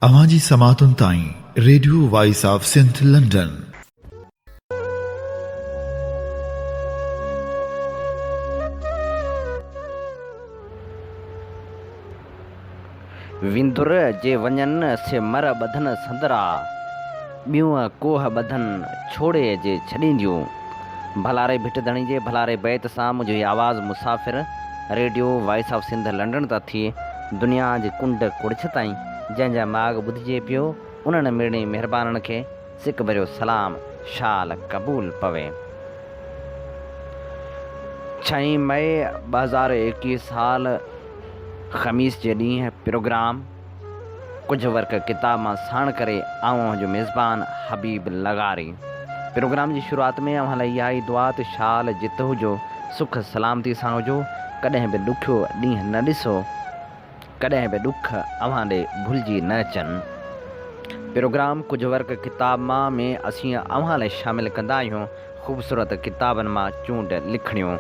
اوهان جي سماعتن تائين radio voice of Sindh London. وندر جي وڃن سي مر ٻڌن سندرا، ٻيون ڪوهه ٻڌن ڇوڙي جي ڇڏينديون. ڀلاري ڀٽ ڌڻي جي ڀلاري بيت سان منهنجو هي آواز مسافر radio voice of Sindh London تان ٿي دنيا جي ڪنڊ ڪڙڇ تائين جنهن جا ماڳ ٻڌجي پيو انهن مڙني مهربانن کي سڪ ڀريو سلام شال قبول پوي. ڇهين مئي 2021 سال خميس جي ڏينهن پروگرام ڪجهه ورق ڪتاب مان ساڻ ڪري آئون اوهان جو ميزبان حبيب لغاري پروگرام جي شروعات ۾ اوهان لاء اها ئي دعا ته شال جت هجو سک سلامتي سان هجو ڪڏهن به ڏکيو ڏينهن نه ڏسو ڪڏهن به ڏک اوهان ڏي ڀلجي نه اچن. پروگرام ڪجهه ورق ڪتاب مان ۾ اسين اوهان لاء شامل ڪندا آهيون خوبصورت ڪتابن مان چونڊ لکڻيون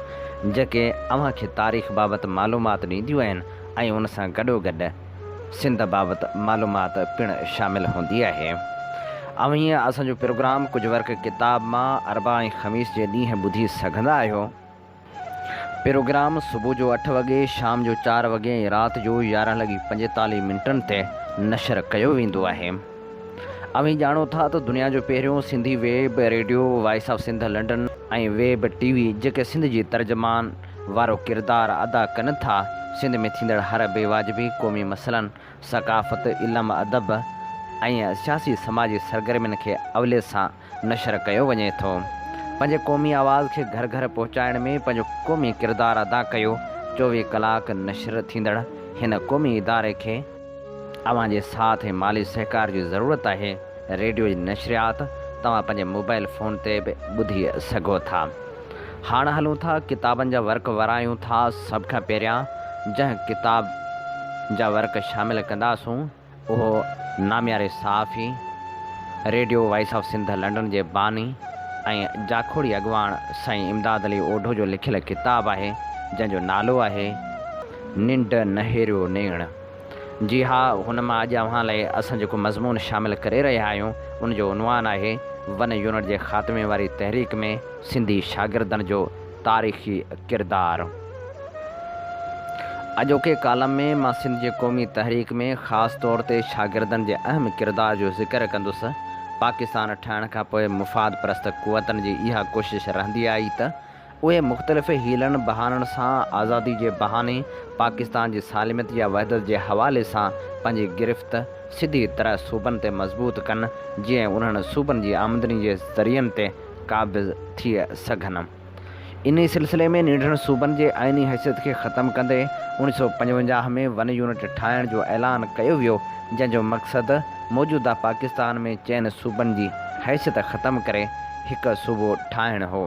جيڪي اوهان کي تاريخ بابت معلومات ڏينديون آهن ۽ ان سان گڏوگڏ سنڌ بابت معلومات پڻ شامل هوندي آهي. اوهين اسان جو پروگرام ڪجهه ورق ڪتاب مان اربع ۽ خميس جي ڏينهن ٻڌي سگهندا آهيو. پروگرام صبح جو اٺ وڳي، شام جو چار وڳي ۽ رات جو 11 لڳي 45 منٽن تي نشر ڪيو ويندو آهي. اوهين ڄاڻو ٿا ته دنيا جو پهريون Sindhi web radio voice of Sindh London ۽ web T V جيڪي سنڌ جي ترجمان وارو ڪردار ادا ڪن ٿا، سنڌ ۾ ٿيندڙ هر بي واجبي، قومي مسئلن، ثقافت، علم ادب ۽ سياسي سماجي سرگرمين کي اوليت سان نشر ڪيو وڃي ٿو. پنهنجي قومي آواز کي گهر گهر پهچائڻ ۾ پنهنجو قومي ڪردار ادا ڪيو، 24 ڪلاڪ نشر ٿيندڙ هن قومي اداري کي اوهان جي ساٿ ۽ مالي سهڪار جي ضرورت آهي، ريڊيو جي نشريات توهان پنهنجي موبائل فون تي به ٻڌي سگهو ٿا. هاڻ هلون ٿا ڪتابن جا ورق ورايون ٿا سڀ کان پهريان جنهن ڪتاب جا ورق شامل ڪنداسون اهو نامياري صحافي، radio voice of Sindh London جي باني ۽ جاکوڙي اڳواڻ سائين امداد علي اوڍو جو لکيل ڪتاب آهي جنهن جو نالو آهي ننڊ نه هيريو نيڻ. جي ها هن مان اڄ اوهان لاء اسان جيڪو مضمون شامل ڪري رهيا آهيون ان جو عنوان آهي ون يونٽ جي خاتمي واري تحريڪ ۾ سنڌي شاگردن جو تاريخي ڪردار. اڄوڪي ڪالم ۾ مان سنڌ جي قومي تحريڪ ۾ خاص طور تي شاگردن جي اهم ڪردار جو ذڪر ڪندس. پاڪستان ٺهڻ کان پوء مفاد پرست قوتن جي اها ڪوشش رهندي آئي ته اهي مختلف حيلن بهانن سان آزادي جي بهاني پاڪستان جي سالميت يا وحدت جي حوالي سان پنهنجي گرفت سڌي طرح صوبن تي مضبوط ڪن جيئن انهن صوبن جي آمدني جي ذريعن تي قابض ٿي سگهن. انهي سلسلي ۾ ننڍڙن صوبن جي آئيني حيثيت کي ختم ڪندي 1955 ۾ ون يونٽ ٺاهڻ جو اعلان ڪيو ويو جنهن جو مقصد موجوده پاڪستان ۾ چئن صوبن جي حيثيت ختم ڪري هڪ صوبو ٺاهڻ هو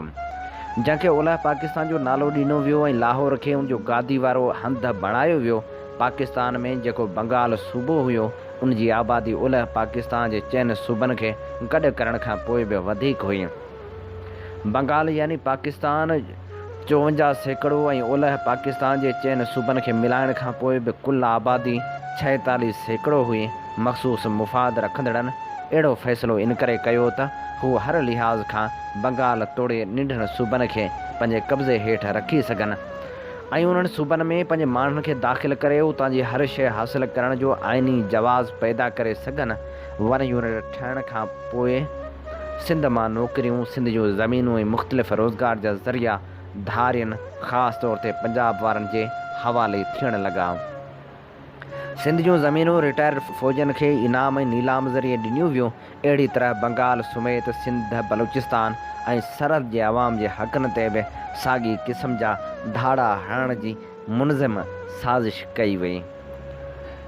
جنهن کي اولهه پاڪستان جو نالو ڏنو ويو ۽ لاهور کي ان جو گادي وارو هنڌ بڻايو ويو. پاڪستان ۾ جيڪو بنگال صوبو هيو ان جي آبادي اولهه پاڪستان جي چئن صوبن کي گڏ ڪرڻ کان پوء به وڌيڪ هئي. بنگال يعني پاڪستان 54% ۽ اولهه پاڪستان جي چئن صوبن کي ملائڻ کان پوء به ڪل آبادي 46% هئي. مخصوص مفاد رکندڙن اهڙو فيصلو انڪري ڪيو ته هو هر لحاظ کان بنگال توڙي ننڍن صوبن کي پنهنجي قبضي هيٺ رکي سگهن ۽ انهن صوبن ۾ پنهنجي ماڻهن کي داخل ڪري اتان جي هر شيء حاصل ڪرڻ جو آئيني جواز پيدا ڪري سگهن. ون يونٽ ٺهڻ کان پوء سنڌ مان نوڪريون، سنڌ جون زمينون ۽ مختلف روزگار جا ذريعا ڌارين خاص طور تي پنجاب وارن جي حوالي ٿيڻ لڳا. سنڌ جون زمينون رٽائرڊ فوجين کي انعام ۽ نيلام ذريعي ڏنيون ويون. اهڙي طرح بنگال سميت سنڌ، بلوچستان ۽ سرحد جي عوام جي حقن تي به ساڳي قسم جا ڌاڙا هڻڻ جي منظم سازش ڪئي وئي.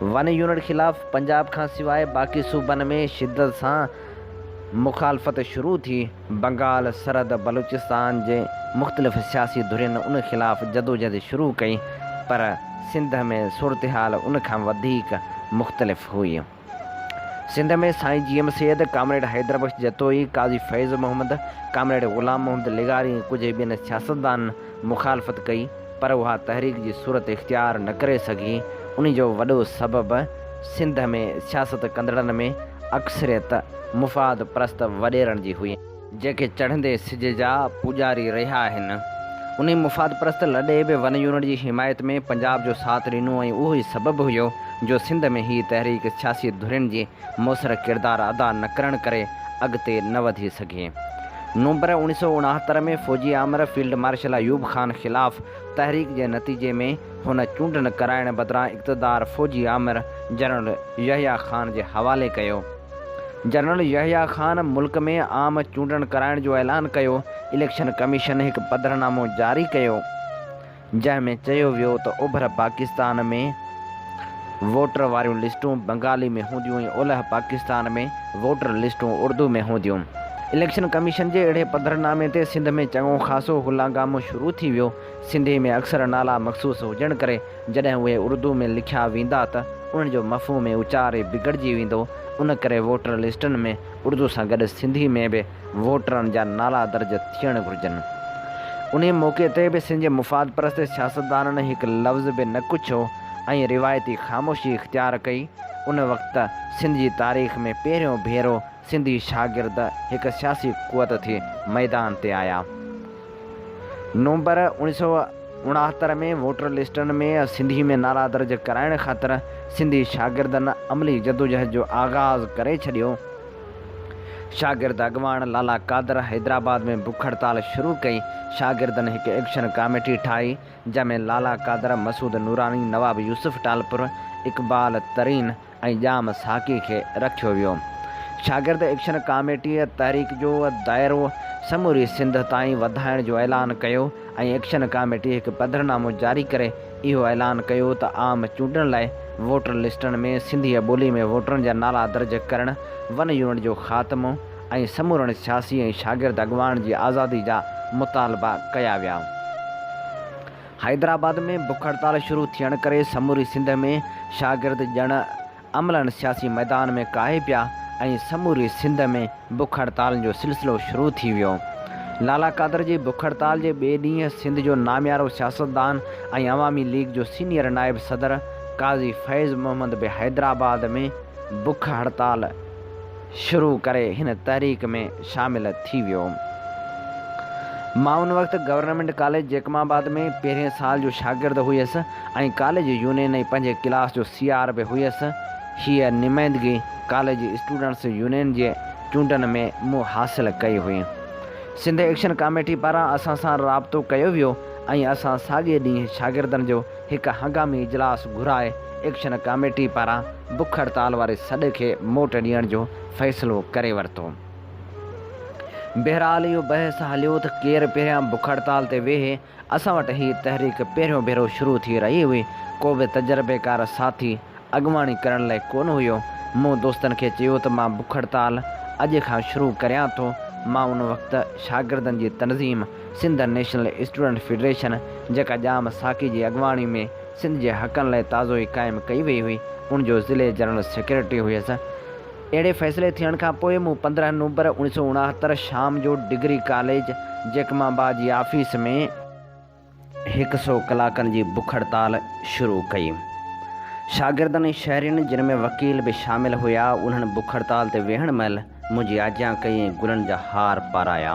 ون يونٽ خلاف پنجاب کان سواء باقي صوبن ۾ شدت سان مخالفت شروع ٿي. بنگال، سرحد، بلوچستان جي مختلف سياسي ڌرين ان خلاف جدوجهد شروع ڪئي پر سنڌ ۾ صورتحال ان کان وڌيڪ مختلف هئي. سنڌ ۾ سائين G M Syed, comrade Haider Bakhsh Jatoi, Qazi Faiz Muhammad, comrade Ghulam Muhammad لغاري ۽ ڪجهه ٻين سياستدانن مخالفت ڪئي پر اها تحريڪ جي صورت اختيار نه ڪري سگهي، انهي جو وڏو سبب سنڌ ۾ سياست ڪندڙن ۾ اڪثريت مفاد پرست وڏيرن جي هئي. جيڪي چڙهندي سج جا پوڄاري رهيا آهن. انهي مفاد پرست لڏي به ون يونٽ جي حمايت ۾ پنجاب جو ساٿ ڏنو ۽ اهو ئي سبب هيو جو سنڌ ۾ هي تحريڪ سياسي ڌرين جي موثر ڪردار ادا نه ڪرڻ ڪري اڳتي نه وڌي سگهي. نومبر 1969 ۾ فوجي آمر فيلڊ مارشل ايوب خان خلاف تحريڪ جي نتيجي ۾ هن چونڊن ڪرائڻ بدران اقتدار فوجي آمر جنرل يحيٰ خان جي حوالي ڪيو. جنرل يحيٰ خان ملڪ ۾ عام چونڊن ڪرائڻ جو اعلان ڪيو، اليڪشن ڪميشن هڪ پڌرنامو جاري ڪيو، جنهن ۾ چيو ويو ته اوڀر پاڪستان ۾ ووٽر واريون لسٽون بنگالي ۾ هونديون ۽ اولهه پاڪستان ۾ ووٽر لسٽون اردو ۾ هونديون. اليڪشن ڪميشن جي اهڙي پڌرنامي تي سنڌ ۾ چڱو خاصو هلانگامو شروع ٿي ويو. سنڌي ۾ اڪثر نالا مخصوص هجڻ ڪري جڏهن اهي اردو ۾ لکيا ويندا ته انهن جو مفهوم ۽ اچار ئي بگڙجي ويندو، ان ڪري ووٽر لسٽن ۾ اردو سان گڏ سنڌي ۾ به ووٽرن جا نالا درج ٿيڻ گهرجن. انهي موقعي تي به سنڌ جي مفاد پرست سياستدانن هڪ لفظ به نه ڪڇيو ۽ روايتي خاموشي اختيار ڪئي. ان وقت سنڌ جي تاريخ ۾ پهريون ڀيرو سنڌي شاگرد هڪ سياسي قوت ٿي ميدان تي آيا. نومبر 1969 ۾ ووٽر لسٽن ۾ سنڌي ۾ نالا درج ڪرائڻ خاطر سنڌي شاگردن عملي جدوجهد جو آغاز ڪري ڇڏيو. شاگرد اڳواڻ لالا قادر حيدرآباد ۾ بک هڙتال شروع ڪئي. شاگردن هڪ ايڪشن ڪاميٽي ٺاهي، جنهن ۾ لالا قادر، مسعود نوراني، نواب يوسف ٽالپر، اقبال ترين ۽ ڄام ساقي کي رکيو ويو. شاگرد ايڪشن ڪاميٽيء تحريڪ جو دائرو سموري سنڌ تائين وڌائڻ جو اعلان ڪيو ۽ ايڪشن ڪاميٽي هڪ پڌرنامو جاري ڪري اهو اعلان ڪيو ته عام چونڊن لاء ووٽر لسٽن ۾ سنڌيء ٻولي ۾ ووٽرن جا نالا درج ڪرڻ، ون يونٽ جو خاتمو ۽ سمورن سياسي ۽ شاگرد اڳواڻن جي آزادي جا مطالبا ڪيا ويا. حيدرآباد ۾ بک هڙتال شروع ٿيڻ ڪري سموري سنڌ ۾ شاگرد ڄڻ عملاً سياسي ميدان ۾ ڪاهي پيا ۽ سموري سنڌ ۾ بک هڙتالن جو سلسلو شروع ٿي ويو. لالا قادر جي بک هڙتال جي ٻئي ڏينهن سنڌ جو ناميارو سياستدان ۽ عوامي ليگ جو سينيئر نائب صدر قاضي فيض محمد به حيدرآباد ۾ بک هڙتال شروع ڪري هن تحريڪ ۾ شامل ٿي ويو. مان ان وقت گورنمينٽ ڪاليج جيڪب آباد ۾ پهرين سال جو شاگرد هيس ۽ ڪاليج يونين ۽ پنهنجي ڪلاس جو سي آر به هيس. هيء نمائندگي ڪاليج اسٽوڊنٽس يونين جي چونڊن ۾ مون حاصل ڪئي هئي. سنڌ ايڪشن ڪاميٽي پاران اسان سان رابطو ڪيو ويو ۽ اسان ساڳئي ڏينهن شاگردن جو هڪ هنگامي اجلاس گهرائي ايڪشن ڪاميٽي پاران بک هڙتال واري سڏ کي موٽ ڏيڻ جو فيصلو ڪري ورتو. بهرحال اهو بحث هليو ته ڪير پهريان بک هڙتال تي ويهي، اسان وٽ هي تحريڪ پهريون ڀيرو شروع ٿي رهي هئي، ڪو به تجربيڪار ساٿي اڳواڻي ڪرڻ لاء ڪونه هيو. مون دوستن کي چيو ته مان بک هڙتال اڄ کان شروع ڪريان ٿو. مان ان وقت شاگردن جي تنظيم سنڌ نيشنل اسٽوڊنٽ فيڊريشن جيڪا ڄام ساقي جي اڳواڻي ۾ سنڌ جي حقن لاء تازو ئي قائم ڪئي وئي هئي، ان جو ضلعي جنرل سيڪريٽري هيس. اهڙي فيصلي ٿيڻ کان پوء مون 15 نومبر 1969 شام جو ڊگري ڪاليج جيڪب آباد جي آفيس ۾ هڪ سئو ڪلاڪن جي بک هڙتال شروع ڪئي. شاگردن ۽ شهرين جن ۾ وڪيل به شامل هيا، انهن بک هڙتال تي ويهڻ مهل منهنجي آجيان ڪئي ۽ گلن جا هار پارايا.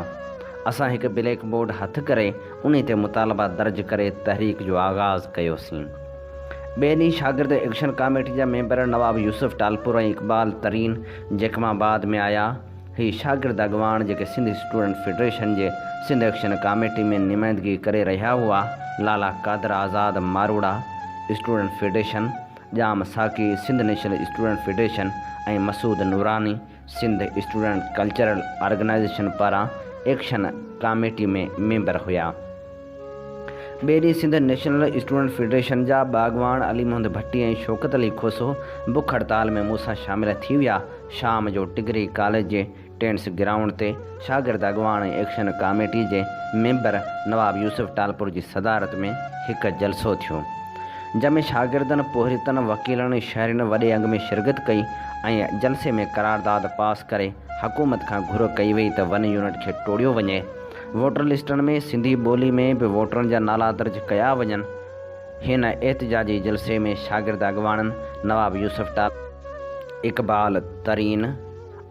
اسان هڪ بليڪ بورڊ هٿ ڪري انهي تي مطالبا درج ڪري تحريڪ جو آغاز ڪيوسين. ٻئي ڏينهن شاگرد ايڪشن ڪاميٽي جا ميمبر نواب يوسف ٽالپر ۽ اقبال ترين جيڪب آباد ۾ آيا. هي شاگرد اڳواڻ جيڪي سنڌ اسٽوڊنٽ فيڊريشن جي سنڌ ايڪشن ڪاميٽي ۾ نمائندگي ڪري رهيا هئا، Lala Qadir Azad Marohra, student federation, Jam Saqi, Sindh national student federation, ۽ Masood Noorani, Sindh student cultural organisation پاران ايڪشن ڪاميٽي ۾ ميمبر هيا. ٻئي ڏينهن سنڌ نيشنل اسٽوڊنٽ فيڊريشن جا ٻه اڳواڻ علي محمد ڀٽي ۽ شوڪت علي کوسو بک هڙتال ۾ مون سان شامل ٿي ويا. شام جو ڊگري ڪاليج جي ٽينس گرائونڊ تي شاگرد اڳواڻ ۽ ايڪشن ڪاميٽي جي ميمبر نواب يوسف ٽالپر جي صدارت ۾ هڪ جلسو ٿيو، جنهن ۾ شاگردن، پورهيتن، وڪيلن ۽ شهرين وڏي انگ ۾ شرڪت ڪئي ۽ جلسي ۾ قرارداد پاس ڪري حڪومت کان گهر ڪئي وئي ته ون يونٽ کي ٽوڙيو وڃي، ووٽر لسٽن ۾ سنڌي ٻولي ۾ به ووٽرن جا نالا درج ڪيا وڃن. هن احتجاجي جلسي ۾ شاگرد اڳواڻن نواب يوسف ٽالپر، اقبال ترين،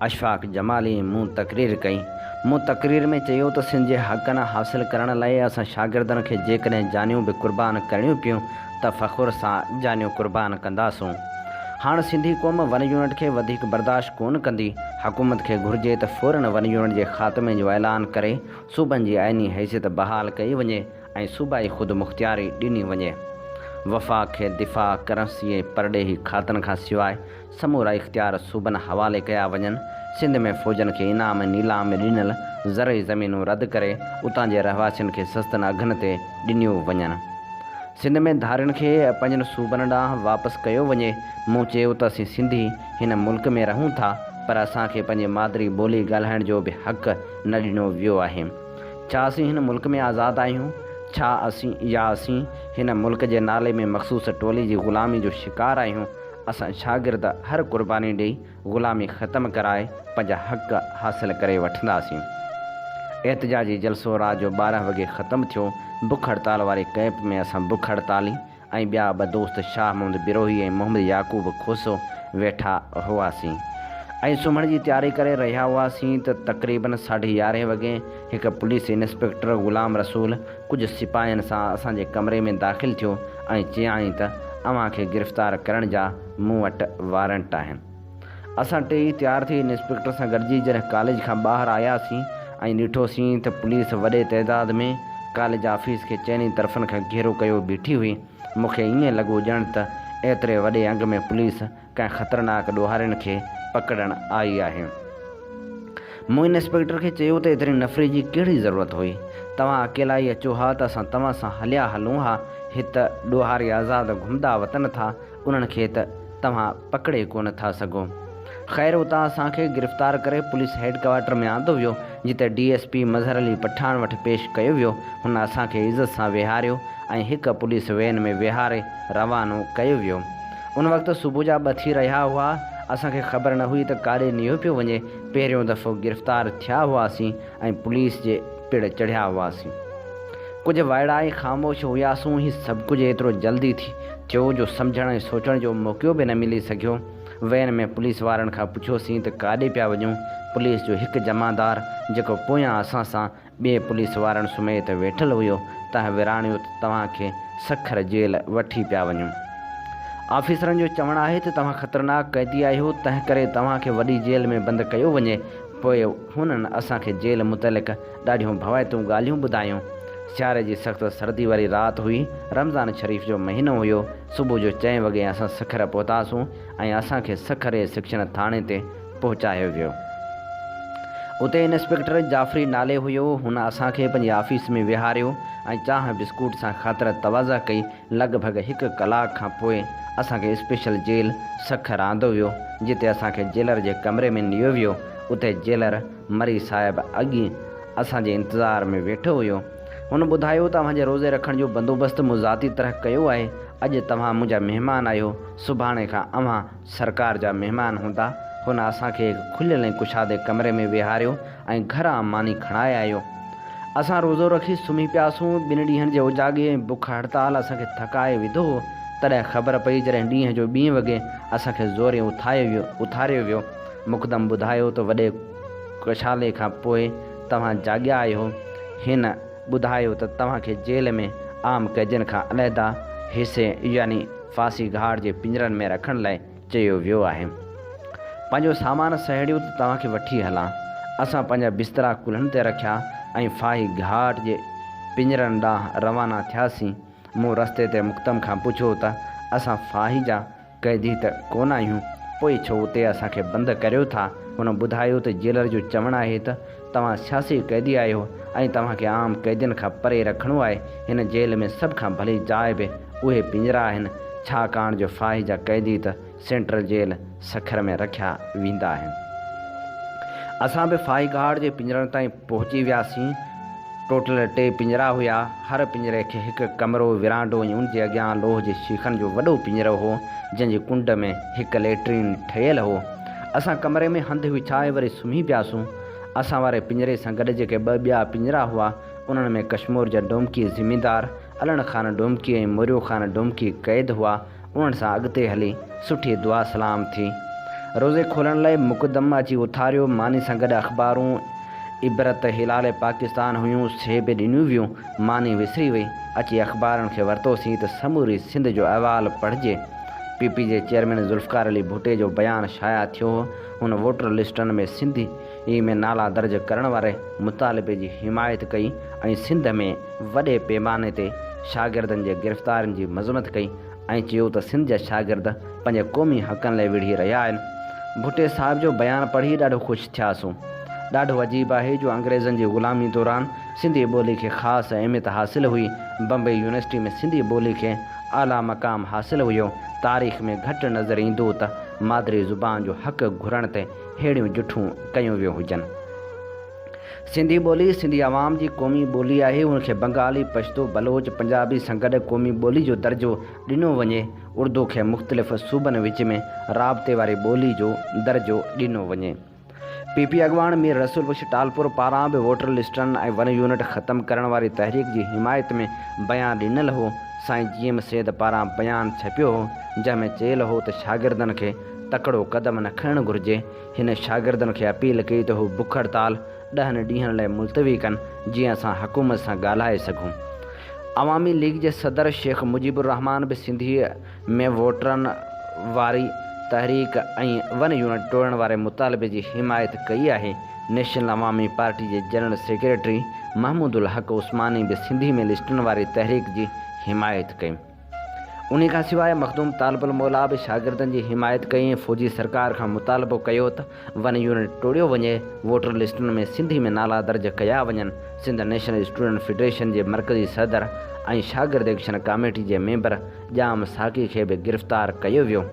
اشفاق جمالي ۽ مون تقرير ڪئي. مون تقرير ۾ چيو ته سنڌ جي حقن حاصل ڪرڻ لاء اسان شاگردن کي جيڪڏهن جانيون به قربان ڪرڻيون پيون ته فخر سان جانيون قربان ڪنداسون. هاڻ سنڌي قوم ون يونٽ کي وڌيڪ برداشت ڪونه ڪندي. حڪومت کي گهرجي ته فورن ون يونٽ جي خاتمي جو اعلان ڪري صوبن جي آئيني حيثيت بحال ڪئي وڃي ۽ صوبائي خودمختياري ڏني وڃي. وفاق کي دفاع، ڪرنسي ۽ پرڏيهي کاتن کان سواء سمورا اختيار صوبن حوالي ڪيا وڃن، سنڌ ۾ فوجن کي انعام ۽ نيلام ۾ ڏنل زرعي زمينون رد ڪري اتان جي رهواسين کي سستن اگهن تي ڏنيون وڃن. سنڌ ۾ ڌارين کي پنهنجن صوبن ڏانهن واپس ڪيو وڃي، مون چيو ته اسين سنڌي هن ملڪ ۾ رهون ٿا پر اسان کي پنهنجي مادري ٻولي ڳالهائڻ جو به حق نه ڏنو ويو آهي. ڇا اسين هن ملڪ ۾ آزاد آهيون؟ ڇا اسين يا اسين هن ملڪ جي نالي ۾ مخصوص ٽولي جي غلامي جو شڪار آهيون؟ اسان شاگرد هر قرباني ڏئي غلامي ختم ڪرائي پنهنجا حق حاصل ڪري وٺنداسين. احتجاجي جلسو رات جو 12 وڳي ختم ٿيو. بک هڙتال واري ڪئمپ ۾ اسان بک هڙتالي ۽ ٻيا ٻه دوست شاهه محمد بروهي ۽ محمد يعقوب کوسو ويٺا هئاسين ۽ سمهڻ جي تياري ڪري رهيا هئاسين ته تقريبن ساڍي يارهين وڳي هڪ پوليس انسپيڪٽر غلام رسول ڪجهه سپاهين سان اسان جي ڪمري ۾ داخل ٿيو ۽ چيائين ته اوهان کي گرفتار ڪرڻ جا مون وٽ وارنٽ آهن. اسان ٽيئي تيار ٿي انسپيڪٽر سان گڏجي جڏهن ڪاليج کان ٻاهر آياسين ۽ ڏٺوسين ته پوليس وڏي تعداد ۾ ڪاليج آفيس کي چئني طرفن کان گهيرو ڪيو بيٺي هئي. مون کي ائين لڳو ڄڻ ته ايتري وڏي انگ ۾ پوليس ڪنهن خطرناڪ ڏوهارين کي پڪڙڻ آئي آهي. مون انسپيڪٽر کي چيو ته ايتري نفري جي ڪهڙي ضرورت هئي؟ توهان اڪيلا ئي اچو ها ته اسان توهان سان هليا هلون ها، هت ڏوهاري آزاد گهمندا وتن ٿا، انهن کي ته توهان پڪڙي ڪونه ٿا سگهو. خير اتان اسان کي گرفتار ڪري پوليس هيڊ ڪوارٽر ۾ آندو ويو، جتي D S P Mazhar Ali Pathan وٽ پيش ڪيو ويو. هن اسان کي عزت سان ويهاريو ۽ هڪ پوليس وين ۾ ويهاري روانو ڪيو ويو. ان وقت صبح جا ٻه ٿي رهيا هئا. اسان کي خبر نه هئي ته ڪاڏي نيو پيو وڃي. پهريون دفعو گرفتار ٿيا هئاسين ۽ پوليس جي پڙ چڙهيا هئاسين. ڪجهه وائڙا ۽ خاموش هياسون. هي سڀ ڪجهه ايترو جلدي ٿي ٿيو جو سمجهڻ ۽ سوچڻ جو موقعو به نه ملي سگهيو. وين ۾ پوليس وارن کان پڇيوسين ته ڪاڏي پيا وڃون؟ پوليس جو هڪ جمعدار جيڪو پويان اسان سان ٻين پوليس وارن سميت ويٺل هيو، تنهن وراڻيو ته توهان کي سکر جيل وٺي پيا وڃون. آفيسرن جو چوڻ آهي ته توهان خطرناڪ قيدي آهيو، تنهن ڪري توهان کي وڏي جيل ۾ بند ڪيو وڃي. پوء هنن اسان کي جيل متعلق ڏاڍيون ڀوائتيون ڳالهيون ٻڌايون. سياري جي سخت سردي واري رات هئي، رمضان شريف جو مهينو هيو، صبح جو چئين وڳي اسان سکر پهتاسون ۽ اسان کي سکر اي سيڪشن ٿاڻي تي پهچايو ويو. اتي انسپيڪٽر جعفري نالي هيو، هن اسان کي پنهنجي آفيس ۾ ويهاريو ۽ چانهه بسڪوٽ سان خاطر تواضع ڪئي. لڳ ڀڳ هڪ ڪلاڪ کان پوء اسان کي اسپيشل جيل سکر آندو ويو، جتي اسان کي جيلر جي ڪمري ۾ نيو ويو. اتي جيلر مري صاحب اڳ ئي اسان جي انتظار ۾ ويٺو هيو. هن ٻڌايو ته اوهان جي روزي رکڻ جو بندوبست مون ذاتي طرح ڪيو آهي، اڄ توهان منهنجا مهمان آهيو، سڀاڻي کان اوهان سرڪار جا مهمان هوندا. هن اسان کي هڪ کليل ۽ ڪشادي ڪمري ۾ ويهاريو ۽ گهران ماني کڻائي آيو. اسان روزو رکي سمهي پياسون. ٻن ڏينهن جي اوجاڳي ۽ بک هڙتال اسان کي ٿڪائي وڌو هو. تڏهن خبر پئي جڏهن ڏينهن جو ٻين وڳي اسان کي زورين اٿاريو ويو. مقدم ٻڌايو ته وڏي ڪشالي کان پوء توهان جاڳيا آهيو. هن ٻڌايو ته توهان کي جيل ۾ عام قيدين کان علحده حصي يعني ڦاسي گهاڙ جي پڃرن ۾ رکڻ لاء چيو ويو آهي. پنهنجو سامان سهيڙيو ته توهان کي وٺي هلان. اسان پنهنجا بسترا ڪلهن تي رکيا ۽ ڦاهي گهاٽ جي پڃرن ڏانهن روانا ٿياسين. مون رستي تي مقدم کان پڇيو ته اسان ڦاهي جا قيدي ته ڪونه آهيون، پوء ڇو اتي اسان کي بند ڪريو ٿا؟ هن ٻڌايو ته جيلر جو چوڻ آهي ته توهان سياسي قيدي آهيو ۽ توهان کي عام قيدين کان پري رکڻو آهي، هن جيل ۾ سڀ کان ڀلي جاء به اهي پڃرا آهن، ڇاڪاڻ جو ڦاهي جا قيدي ته سينٽرل جيل سکر ۾ رکيا ويندا آهن. اسان به ڦاهي گهاڙ جي پڃرن تائين پهچي وياسين. ٽوٽل ٽي پڃرا هيا. هر پڃري کي هڪ ڪمرو، ورانڊو ۽ ان جي اڳيان لوهه جي شيخن جو وڏو پڃرو هو، جنهن جي ڪنڊ ۾ هڪ ليٽرين ٺهيل هو. اسان ڪمري ۾ هنڌ وڇائي وري سمهي پياسون. اسان واري پڃري سان گڏ جيڪي ٻه ٻيا پڃرا هئا، انهن ۾ ڪشمور جا ڊومڪي زميندار علڻ خان ڊومڪي ۽ موريو خان ڊومڪي قيد هئا، انهن سان اڳتي هلي سٺي دعا سلام ٿي. روزي کولڻ لاء مقدم اچي اٿاريو، ماني سان گڏ اخبارون عبرت، هلال پاڪستان هيون، سي به ڏنيون ويون. ماني وسري وئي، اچي اخبارن کي ورتوسين ته سموري سنڌ جو احوال پڙهجي. پي پي جي چيئرمين ذوالفقار علي ڀٽي جو بيان شايع ٿيو هو، هن ووٽر لسٽن ۾ سنڌي ۾ نالا درج ڪرڻ واري مطالبي جي حمايت ڪئي ۽ سنڌ ۾ وڏي پيماني تي شاگردن جي گرفتارين جي مذمت ڪئي ۽ چيو ته سنڌ جا شاگرد پنهنجي قومي حقن لاء وڙهي رهيا آهن. ڀٽي صاحب جو بيان پڙهي ڏاڍو خوش ٿياسون. ڏاڍو عجيب آهي جو انگريزن جي غلامي دوران سنڌي ٻولي کي خاص اهميت حاصل هئي. بمبئي يونيورسٽي ۾ سنڌي ٻولي کي اعليٰ مقام حاصل هيو. تاريخ ۾ گهٽ نظر ايندو ته مادري زبان جو حق گهرڻ تي ههڙيون جٺون ڪيون ويون هجن. سنڌي ٻولي سنڌي عوام جي قومي ٻولي آهي، ان کي بنگالي، پشتو، بلوچ، پنجابي سان گڏ قومي ٻولي جو درجو ڏنو وڃي، اردو کي مختلف صوبن وچ ۾ رابطي واري ٻولي جو درجو ڏنو وڃي. پي پي اڳواڻ مير رسول بخش ٽالپر پاران به ووٽر لسٽن ۽ ون يونٽ ختم ڪرڻ واري تحريڪ جي حمايت ۾ بيان ڏنل هو، سائين جي ايم سيد پاران بيان ڇپيو هو، جنهن ۾ چيل هو ته شاگردن کي تڪڙو قدم نه کڻڻ گهرجي، هن شاگردن کي اپيل ڪئي ته هو بک هڙتال ڏهن ڏينهن لاء ملتوي ڪن جيئن اسان حڪومت سان ڳالهائي سگهون. عوامي ليگ جي صدر شيخ مجيب الرحمان به سنڌيء ۾ ووٽرن واري تحريڪ ۽ ون يونٽ ٽوڙڻ واري مطالبي جي حمايت ڪئي آهي. نيشنل عوامي پارٽي جي جنرل سيڪريٽري محمود الحق عثماني به سنڌي ۾ لسٽن واري تحريڪ جي حمايت ڪئي. انهي کان سواء مخدوم طالب الموليٰ به شاگردن جي حمايت ڪئي ۽ فوجي سرڪار کان مطالبو ڪيو ته ون يونٽ ٽوڙيو وڃي، ووٽر لسٽن ۾ سنڌي ۾ نالا درج ڪيا وڃن. سنڌ نيشنل اسٽوڊنٽ فيڊريشن جي مرڪزي صدر ۽ شاگرد ايڪشن ڪاميٽي جي ميمبر ڄام ساقي کي به گرفتار ڪيو ويو.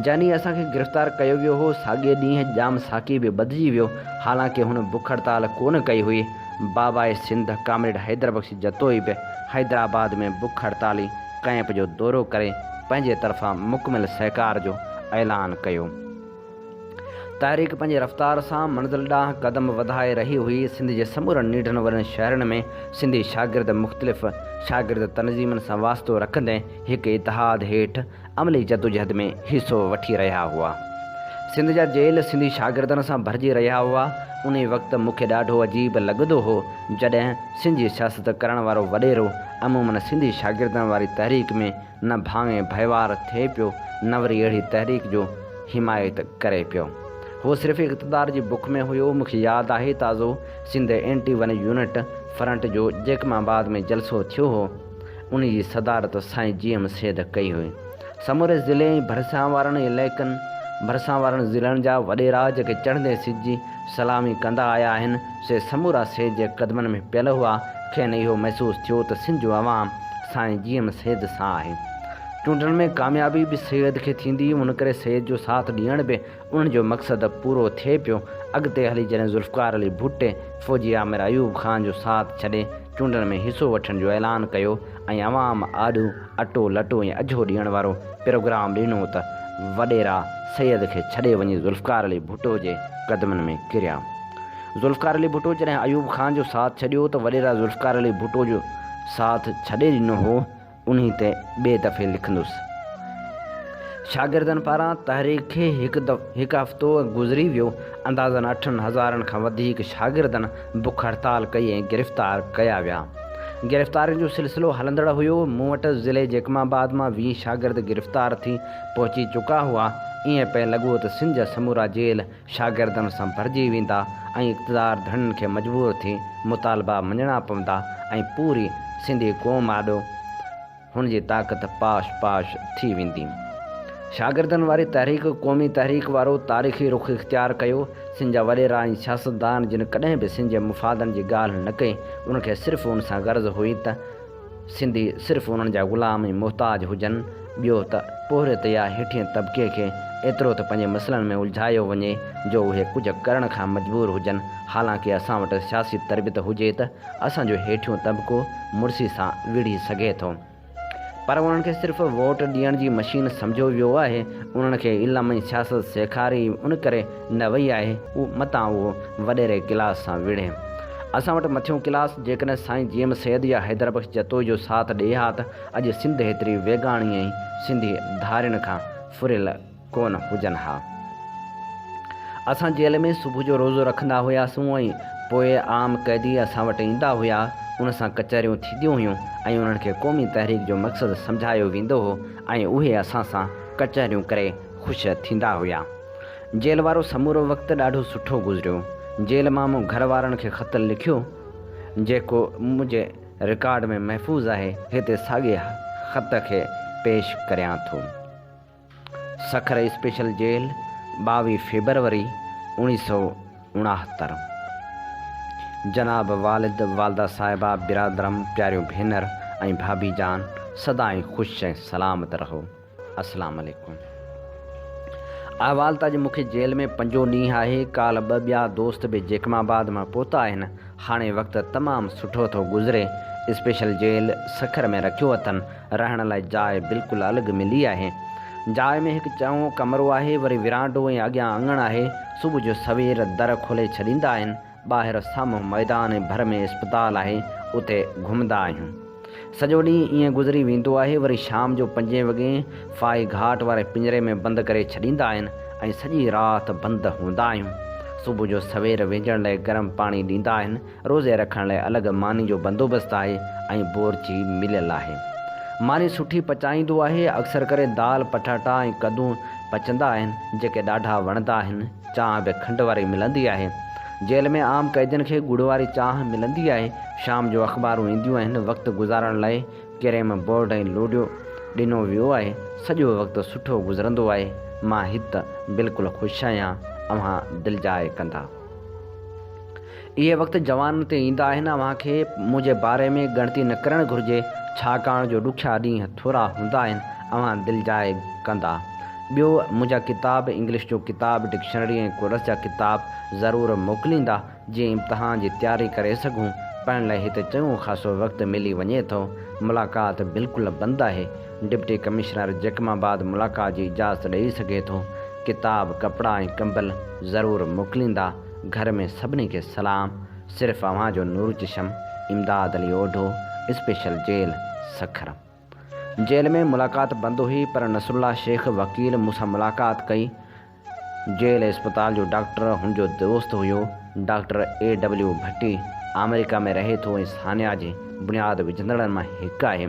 جنهن ڏينهن اسان کي گرفتار ڪيو ويو هو، ساڳئي ڏينهن ڄام ساقي به ٻڌجي ويو، حالانڪه هن بک هڙتال ڪونه ڪئي هئي. باباء سنڌ ڪامريڊ حيدر بخش جتوئي به حيدرآباد ۾ بک هڙتالي ڪئمپ جو دورو ڪري پنهنجي طرفان مڪمل سهڪار جو اعلان ڪيو. تحريڪ پنهنجي رفتار سان منزل ڏانهن قدم وڌائي رهي هئي. سنڌ جي سمورن ننڍن وڏن شهرن ۾ سنڌي شاگرد مختلف شاگرد تنظيمن سان واسطو رکندي هڪ اتحاد هيٺ عملي جدوجهد ۾ حصو وٺي رهيا هئا. سنڌ جا جيل سنڌي شاگردن سان ڀرجي رهيا هئا. انهي وقت مون کي ڏاڍو عجيب لڳندو هو جڏهن سنڌ جي سياست ڪرڻ وارو وڏيرو عموماً سنڌي شاگردن واري تحريڪ ۾ نه ڀاڱي ڀائيوار ٿئي پيو نه وري اهڙي تحريڪ جو حمايت ڪري پيو. هو صرف اقتدار جي بک ۾ هيو. مون کي ياد آهي تازو Sindh anti one unit front جو جيڪب آباد ۾ جلسو ٿيو هو. ان جي صدارت سائين جي ايم سيد ڪئي هئي. سموري ضلعي ۽ ڀرسان وارن علائقن، ڀرسان وارن ضلعن جا وڏيرا جيڪي چڙهندي سج جي سلامي ڪندا آيا آهن، سي سمورا سيد جي قدمن ۾ پيل هئا. کين اهو محسوس ٿيو ته سنڌ جو عوام سائين جي ايم سيد سان آهي. چونڊن ۾ ڪاميابي به سيد کي ٿيندي، ان ڪري سيد جو ساٿ ڏيڻ به انهن جو مقصد پورو ٿئي پيو. اڳتي هلي جڏهن ذوالفقار علي ڀٽي فوجي آمر ايوب خان جو ساٿ ڇڏي چونڊن ۾ حصو وٺڻ جو اعلان ڪيو ۽ عوام آڏو اٽو، لٽو ۽ اجهو ڏيڻ وارو پروگرام ڏنو ته وڏيرا سيد کي ڇڏي وڃي ذوالفقار علي ڀٽو جي قدمن ۾ ڪريا. ذوالفقار علي ڀٽو جڏهن ايوب خان جو ساٿ ڇڏيو ته وڏيرا ذوالفقار علي ڀٽو جو ساٿ ڇڏي ڏنو هو. انهي تي ٻئي دفعي لکندس. شاگردن پاران تحريڪ کي هڪ هفتو گذري ويو، اندازن اٺن هزارن کان وڌيڪ شاگردن بک هڙتال ڪئي ۽ گرفتار ڪيا ويا. گرفتارين جو سلسلو هلندڙ هيو، مون وٽ ضلعي جيڪب آباد مان 20 شاگرد گرفتار ٿي پهچي چڪا هئا، ائين پئي لڳو ته سنڌ جا سمورا جيل شاگردن سان ڀرجي ويندا ۽ اقتدار ڌڻين کي مجبور ٿي مطالبا مڃڻا پوندا ۽ پوري سنڌي قوم آڏو هن جي طاقت پاش پاش ٿي ويندي. شاگردن واري تحريڪ قومي تحريڪ وارو تاريخي رخ اختيار ڪيو. سنڌ جا وڏيرا ۽ سياستدان جن ڪڏهن به سنڌ جي مفادن جي ڳالهه نه ڪئي، انهن کي صرف ان سان غرض هئي ته سنڌي صرف انهن جا غلام ۽ محتاج هجن، ٻيو ته پورهيت يا هيٺئين طبقي کي ايترو ته پنهنجي مسئلن ۾ الجهايو وڃي جو اهي ڪجهه ڪرڻ کان مجبور هجن، حالانڪه اسان وٽ سياسي تربيت هجي ته اسان جو هيٺيون طبقو مڙسي سان وڙهي سگهي ٿو. پر انهن کي صرف ووٽ ڏيڻ جي مشين سمجهيو ويو آهي، انهن کي علم ۽ سياست سيکاري ان ڪري نه وئي آهي متان اهو وڏيري ڪلاس سان وڙهي. اسان وٽ مٿيون ڪلاس جيڪڏهن سائين جي ايم سيد يا حيدر بخش جتوئي جو ساٿ ڏئي ها ته اڄ سنڌ هيتري ويڳاڻي ۽ سنڌي ڌارين کان ڦريل ڪونه هجن ها. اسان جيل ۾ صبح جو روزو رکندا هياسون ۽ پوء عام قيدي اسان وٽ ايندا هيا، ان سان ڪچهريون ٿينديون هيون ۽ انهن کي قومي تحريڪ جو مقصد سمجهايو ويندو هو ۽ اهي اسان سان ڪچهريون ڪري خوش ٿيندا هيا. جيل وارو سمورو وقت ڏاڍو سٺو گذريو. جيل مان مون گهر وارن کي خط لکيو، جيڪو منهنجي رڪارڊ ۾ محفوظ آهي، هتي ساڳئي خط کي پيش ڪريان ٿو. سکر اسپيشل جيل، 22 فيبروري اوڻيهه سؤ 69. جناب والد، والده صاحبه، برادرم، پياريون ڀينر ۽ ڀاڀي جان، سدائين خوش ۽ سلامت رهو. اسلام عليڪم. احوال ته اڄ مون کي جيل ۾ پنجون ڏينهن آهي، ڪالهه ٻه ٻيا دوست به جيڪب آباد مان پهتا آهن، هاڻي وقت تمام سٺو ٿو گذري، اسپيشل جيل سکر ۾ رکيو اٿن، رهڻ لاء جاء بلڪل الڳ ملي آهي. جاء ۾ هڪ چڱو ڪمرو آهي، وري ورانڊو ۽ اڳيان اڱڻ آهي، صبح جو سوير در کولي ڇڏيندا آهن، ٻاهر سامهون ميدان ۽ ڀر ۾ اسپتال آهي، اتي گهمندا آهيون. سڄو ڏينهن ائين گذري ويندو آهي، وري شام جو پنجين وڳين ڦاهي گهاٽ واري پڃري ۾ بند ڪري ڇڏيندا آهن ۽ سڄي رات بند هوندا آهيون. صبح جو سوير وهنجڻ لاء گرم پاڻي ڏيندا آهن، روزي رکڻ لاء الڳ ماني جو بندوبست آهي ۽ بورچي مليل آهي. ماني سٺي پچائيندو آهي، اڪثر ڪري دال، پٽاٽا ۽ ڪدو پچندا آهن، جيڪي ڏاڍا وڻندا آهن. چانهه به کنڊ واري ملندي آهي. جيل ۾ عام قيدين کي ڳڙ واري چانهه ملندي آهي. شام جو اخبارون اينديون آهن. وقت گذارڻ لاء ڪيريم بورڊ ۽ لوڊيو ڏنو ويو آهي. سڄو وقت سٺو گذرندو آهي. مان هت بلڪل خوش آهيان. اوهان دلجاء ڪندا. اهي وقت جوانن تي ايندا آهن. اوهان کي منهنجي باري ۾ ڳڻتي نه ڪرڻ گهرجي، ڇاڪاڻ جو ڏکيا ڏينهن ٿورا هوندا آهن. اوهان دلجاء ڪندا. ٻيو منهنجا ڪتاب، انگلش جو ڪتاب، ڊڪشنري ۽ ڪورس جا ڪتاب ضرور موڪليندا، جيئن امتحان جي تياري ڪري سگهون. پڙهڻ لاء هتي چڱو خاصو وقت ملي وڃي ٿو. ملاقات بلڪل بند آهي. ڊپٽي ڪمشنر جيڪب آباد ملاقات جي اجازت ڏئي سگهي ٿو. ڪتاب، ڪپڙا ۽ ڪمبل ضرور موڪليندا. گهر ۾ سڀني کي سلام. صرف اوهان جو نورچشم، Imdad Ali Odho, special jail, Sukkur. Jail ۾ ملاقات بند هئي پر نصرالله شيخ وڪيل مون سان ملاقات ڪئي. جيل اسپتال جو ڊاڪٽر هن جو دوست هيو. ڊاڪٽر اي ڊبليو ڀٽي آمريڪا ۾ رهي ٿو ۽ سانيا جي بنياد وجهندڙن مان هڪ آهي.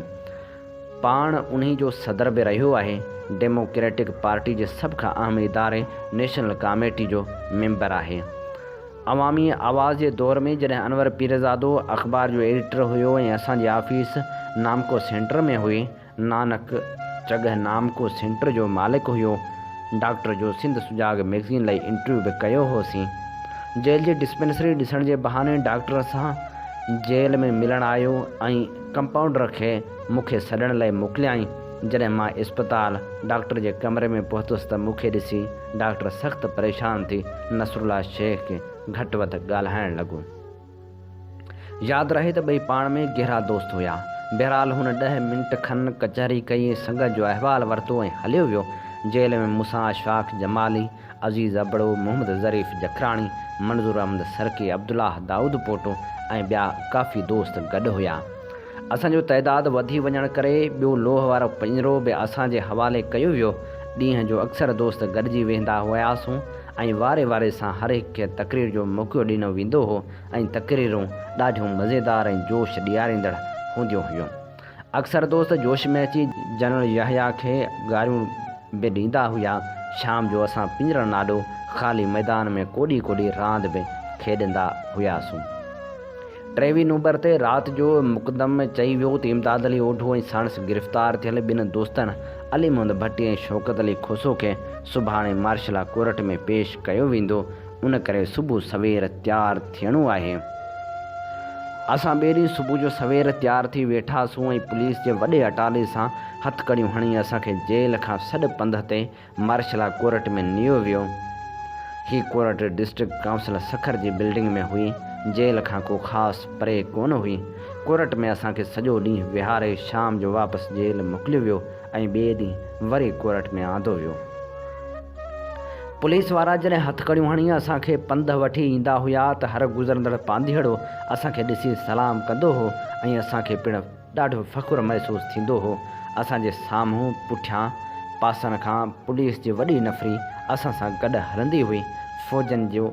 پاڻ انهي جو صدر به رهيو آهي. ڊيموڪريٽڪ پارٽي جي سڀ کان اهم اداري نيشنل ڪاميٽي جو ميمبر آهي. عوامي آواز جي دور ۾ جڏهن انور پيرزادو اخبار جو ايڊيٽر هيو ۽ اسان جي آفيس نامڪو سينٽر ۾ هئي، نانڪ چڳهه نامڪو سينٽر جو مالڪ هيو، ڊاڪٽر جو سنڌ سجاڳ مئگزين لاء انٽرويو به ڪيو هوسين. جيل جي ڊسپينسري ڏسڻ جي بهاني ڊاڪٽر سان جيل ۾ ملڻ آيو ۽ ڪمپائونڊر کي مون کي سڏڻ لاء موڪليائين. جڏهن مان اسپتال ڊاڪٽر جي ڪمري ۾ پهتس ته مون کي ڏسي ڊاڪٽر سخت پريشان ٿي نصرالله شيخ کي گهٽ وڌ ڳالهائڻ لڳو. ياد رهي ته ٻئي پاڻ ۾ گهرا دوست هيا. بهرحال هن ڏهه منٽ کن ڪچهري ڪئي ۽ سنگت جو احوال ورتو ۽ هليو ويو. جيل ۾ مون سان اشفاق جمالي، عزيز ابڙو، محمد ظريف جکراڻي، منظور احمد سرڪي، عبدالله دائود پوٽو ۽ ٻيا ڪافي دوست گڏ هيا. اسان جو تعداد وڌي وڃڻ ڪري ٻيو لوهه وارو پڃرو به اسان جي حوالي ڪيو ويو. ڏينهن جو اڪثر دوست گڏجي ويهندا هياسون ۽ واري واري سان هر هڪ کي تقرير جو موقعو ڏنو ويندو هو ۽ تقريرون ڏاڍيون مزيدار ۽ جوش ڏياريندڙ هونديون هيون. اڪثر دوست جوش ۾ اچي جنرل يحيٰ کي گاريون به ڏيندا هيا. شام جو اسان پڃرن آڏو خالي ميدان ۾ ڪوڏي ڪوڏي راند به کيڏندا هياسون. ٽيويهه نومبر تي رات جو مقدم چئي ويو ته امداد علي اوڍو ۽ ساڻس گرفتار ٿيل ٻن دوستن علي محمد ڀٽي ۽ شوڪت علي کوسو کي سڀاڻي مارشلا ڪورٽ ۾ پيش ڪيو ويندو ان ڪري صبح سوير تيار ٿيڻو آهي. اسان ٻئي ڏينهن صبح جو سوير تيار ٿي ويٺاسون ۽ پوليس جي وڏي اٽالي سان هٿڪڙيون هڻي اسان کي جيل کان سڏ پنڌ تي مارشلا ڪورٽ ۾ نيو ويو. هي ڪورٽ ڊسٽرڪٽ ڪائونسل سکر جي بلڊنگ ۾ هئي. جيل کان ڪو خاص پري ڪونه هئي. ڪورٽ ۾ اسان کي سڄو ڏينهن ويهاري شام جو واپس جيل موڪليو ويو ۽ ٻئي ڏينهن وري ڪورٽ ۾ آندو ويو. پوليس وارا جڏهن هٿڪڙيون هڻي اسان کي پنڌ وٺي ايندا هيا ته هر گذرندڙ پانڌيئڙو اسان کي ڏسي سلام ڪندو هو ۽ اسان کي پڻ ڏاڍو فخر محسوس ٿيندو هو. اسان جي سامهون، پٺيان، پاسن کان پوليس جي وڏي نفري اسان سان گڏ هلندي هئي. فوجن جو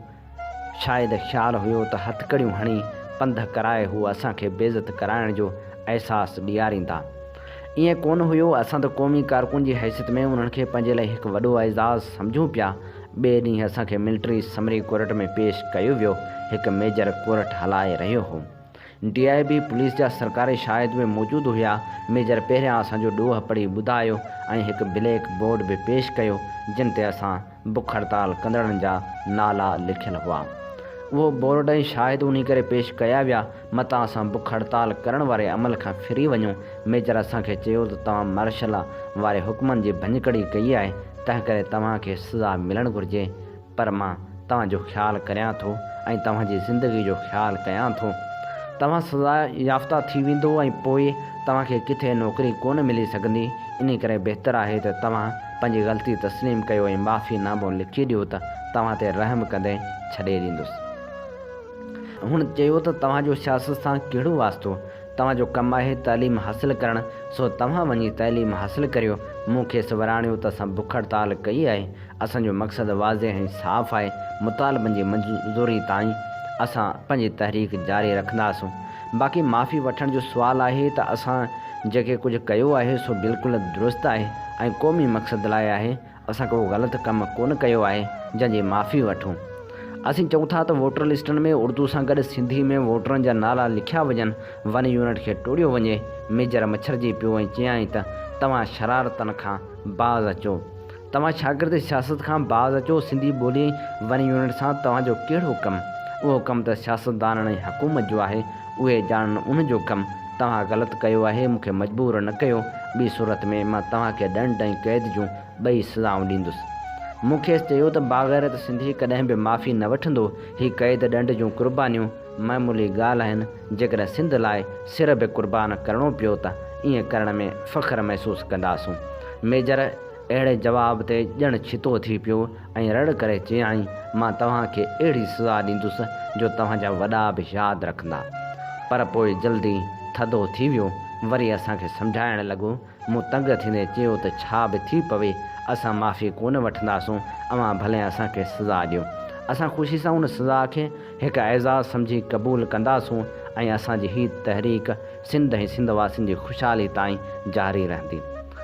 شايد خيال هيو ته هٿڪڙيون هڻي پنڌ ڪرائي هو اسان کي بيعزت ڪرائڻ جو احساس ڏياريندا. ائين ڪونه هيو، اسان ته قومي ڪارڪن جي حيثيت ۾ انهن کي پنهنجي لاء هڪ وڏو اعزاز سمجهون پيا. ٻئي ڏينهن اسان کي ملٽري سمري ڪورٽ ۾ پيش ڪيو ويو. هڪ ميجر ڪورٽ هلائي رهيو هو. ڊي I بي پوليس جا سرڪاري شاهد به موجود هيا. ميجر پهريان اسان جو ڏوهه پڙهي ٻڌايو ۽ هڪ بليڪ بورڊ به پيش ڪيو، جن تي اسان بک هڙتال ڪندڙن جا نالا لکيل هئا. اهو بورڊ ۽ شاهد انهي ڪري پيش ڪيا ويا، متان اسان بک هڙتال ڪرڻ واري عمل کان ڦري وڃون. ميجر اسان کي چيو ته توهان مارشلا واري حڪمن جي ڀڃڪڙي ڪئي آهي، تنهنڪري توهان کي سزا ملڻ گهرجي. پر مان توهان جو خيال ڪريان ٿو ۽ توهان جي زندگي جو خيال ڪيان ٿو. توهان سزا يافته ٿي ويندو ۽ پوء توهان کي ڪٿي نوڪري ڪونه ملي سگهندي، انهي ڪري بهتر آهي ته توهان پنهنجي غلطي تسليم ڪيو ۽ معافي نامو لکي ڏيو ته توهان تي رحم ڪندي ڇڏي ڏيندس. هن چيو ته توهان جو سياست سان ڪهڙو واسطو؟ توهان جو ڪم آهي تعليم حاصل ڪرڻ، سو توهان وڃي تعليم حاصل ڪريو. مون کيس وراڻيو ته اسان بک هڙتال ڪئي آهي، اسان جو مقصد واضح ۽ صاف آهي، مطالبن جي منظوري تائين اسان پنهنجي تحريڪ جاري رکنداسون. باقي معافي وٺڻ جو سوال آهي ته اسان جيڪي ڪجهه ڪيو آهي سو بلڪل درست آهي ۽ قومي مقصد لاء آهي، اسان ڪو غلط ڪم ڪونه ڪيو آهي جنهن جي معافي وٺون. اسين چئون ٿا ته ووٽر لسٽن ۾ اردو سان گڏ سنڌي ۾ ووٽرن جا نالا لکيا وڃن، ون يونٽ کي ٽوڙيو وڃي. ميجر مڇرجي پيو ۽ چيائين ته توهان شرارتن کان باز اچو. توهان شاگرد سياست کان باز اچو، سنڌي ٻولي ۽ ون يونٽ سان توهان جو ڪهڙو ڪم؟ اهو ڪم ته سياستدانن ۽ حڪومت جو آهي، اهي ڄاڻن ان جو ڪم. توهان غلط ڪيو آهي، مون کي مجبور نه ڪيو، ٻي صورت ۾ مان توهان کي ڏنڊ ۽ قيد جون ٻئي سزائون ڏيندس. مون کيس چيو ته باغيرت سنڌي ڪڏهن به معافي نه وٺندو، هي قيد ڏنڊ جون قربانيون معمولي ڳالهه آهن، جيڪڏهن سنڌ لاء سر به قربان ڪرڻو پيو ته ائين ڪرڻ ۾ فخر محسوس ڪنداسون. ميجر اهڙي جواب تي ڄڻ ڇتو ٿي پيو ۽ رڙ ڪري چيائين، مان توهان کي اهڙي سزا ڏيندس جو توهان جا وڏا به ياد رکندا. پر پوء جلدي ٿڌو ٿي ويو، وري اسان کي سمجهائڻ لڳو. مون تنگ ٿيندي چيو ته ڇا به ٿي پوي اسان معافي ڪونه وٺنداسون، اوهان ڀلين اسان کي سزا ڏيو. اسان خوشي سان ان سزا کي هڪ اعزاز سمجهي قبول ڪنداسون ۽ اسان جي هي تحريڪ سنڌ ۽ سنڌ واسين جي خوشحالي تائين جاري رهندي.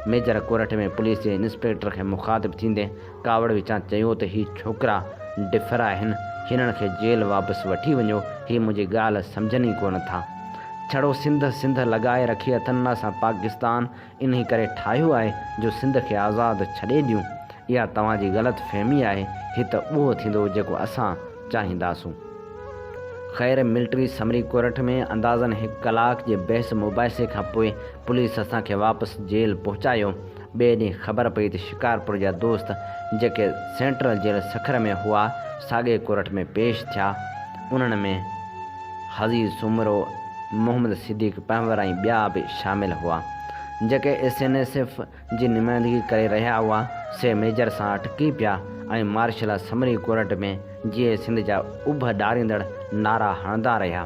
ميجر ڪورٽ ۾ پوليس جي انسپيڪٽر کي مخاطب ٿيندي ڪاوڙ وچان چيو ته هي ڇوڪرا ڊفر آهن، هنن کي جيل واپس وٺي وڃو، هي منهنجي ڳالهه سمجهن ئي ڪونه ٿا. ڇڙو سنڌ سنڌ لڳائي رکي اٿن، اسان پاڪستان انهي ڪري ٺاهيو آهي جو سنڌ کي آزاد ڇڏي ڏيون، اها توهان جي غلط فهمي آهي، هت اهو ٿيندو جيڪو اسان چاهينداسون. خير ملٽري سمري ڪورٽ ۾ اندازن هڪ ڪلاڪ جي بحث مباحثي کان پوء پوليس اسان کي واپس جيل پهچايو. ٻئي ڏينهن خبر پئي ته شڪارپور جا دوست جيڪي سينٽرل جيل سکر ۾ هئا ساڳئي ڪورٽ ۾ پيش ٿيا. انهن ۾ حزيز سومرو، محمد صديق پنهور ۽ ٻيا به شامل هئا. جيڪي ايس اين ايس ايف جي نمائندگي ڪري رهيا هئا سي ميجر سان اٽڪي پيا ۽ مارشلا سمري ڪورٽ ۾ جيئي سنڌ جا اڀ ڏاريندڙ نعرا هڻندا رهيا.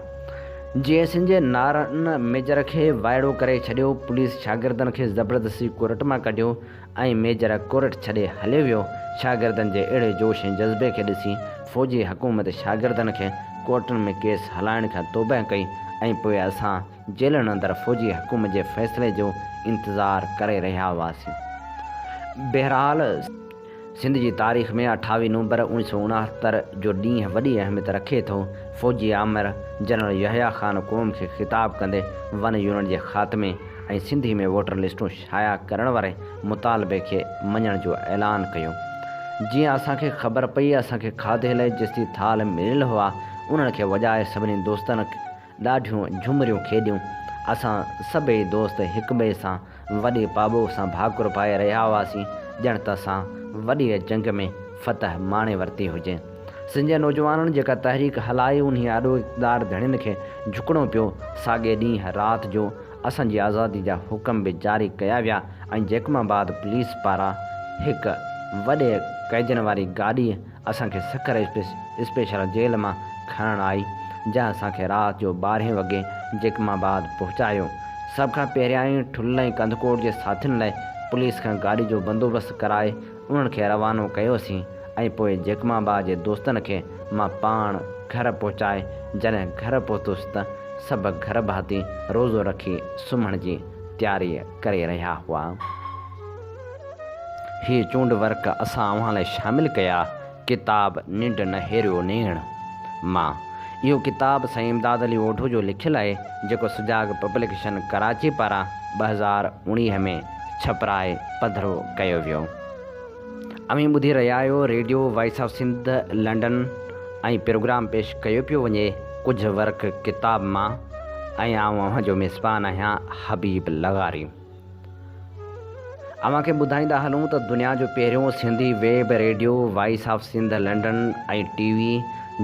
جيئي سنڌ جي نعرن ميجر کي وائڙو ڪري ڇڏيو، پوليس شاگردن کي زبردستي ڪورٽ مان ڪڍيو ۽ ميجر ڪورٽ ڇڏي هليو ويو. شاگردن جي اهڙي جوش ۽ جذبي کي ڏسي فوجي حڪومت شاگردن کي ڪورٽن ۾ ڪيس هلائڻ کان توبهه ڪئي ۽ پوء اسان جيلن اندر فوجي حڪومت جي فيصلي جو انتظار ڪري رهيا هئاسين. بهرحال! سنڌ جي تاريخ ۾ اٺاويهه نومبر اوڻيهه سئو اڻاهتر جو ڏينهن وڏي اهميت رکي ٿو. فوجي آمر جنرل يحيٰ خان قوم کي خطاب ڪندي ون يونٽ جي خاتمي ۽ سنڌي ۾ ووٽر لسٽون شايع ڪرڻ واري مطالبي کي مڃڻ جو اعلان ڪيو. جيئن اسان کي خبر پئي اسان کي کاڌي لئه جستي ٿالهه مليل هئا انهن کي وڄائي سڀني دوستن ڏاڍيون جهومريون کيڏيون. اسان سڀئي دوست هڪٻئي سان وڏي پاٻوهه سان ڀاڪر پائي رهيا هئاسين، ڄڻ ته اسان وڏيء جنگ ۾ فتح ماڻي ورتي هجي. سنڌ جي نوجوانن جيڪا تحريڪ هلائي، انهيء آڏو اقتدار ڌڻين کي جهڪڻو پيو. ساڳئي ڏينهن رات جو اسان جي آزادي جا حڪم به جاري ڪيا ويا ۽ جيڪب آباد پوليس پاران هڪ وڏي قيدين واري گاڏي اسان کي سکر اسپيشل جيل مان کڻڻ آئي، جنهن اسان کي رات جو ٻارهين وڳي جيڪب آباد پهچايو. سڀ کان پهريائين ٺل ۽ ڪنڌڪوٽ جي ساٿين لاء پوليس کان گاڏي جو بندوبست ڪرائي انهن کي روانو ڪيوسين ۽ پوء جيڪب آباد جي دوستن کي مان پاڻ گهر پهچائي جڏهن گهر پهتس ته سڀ گهر ڀاتي روزو رکي سمهڻ جي تياري ڪري رهيا هئا. هي چونڊ ورق اسان اوهان لاء شامل ڪيا، ڪتاب ننڊ نه هيريو نيڻ مان. اهو ڪتاب سائين امداد علي اوڍو جو لکيل آهي، جيڪو سجاڳ پبليڪيشن ڪراچي پاران 2019 ۾ ڇپرائي پڌرو ڪيو ويو. اوهين ٻڌي رهيا آهيو radio voice of Sindh London ۽ programme پيش ڪيو پيو وڃي ڪجهه ورق ڪتاب مان ۽ آئون اوهان جو ميزبان آهيان حبيب لغاري. اوهان کي ٻڌائيندا هلون ته دنيا جو پهريون Sindhi web radio voice of Sindh London ۽ T V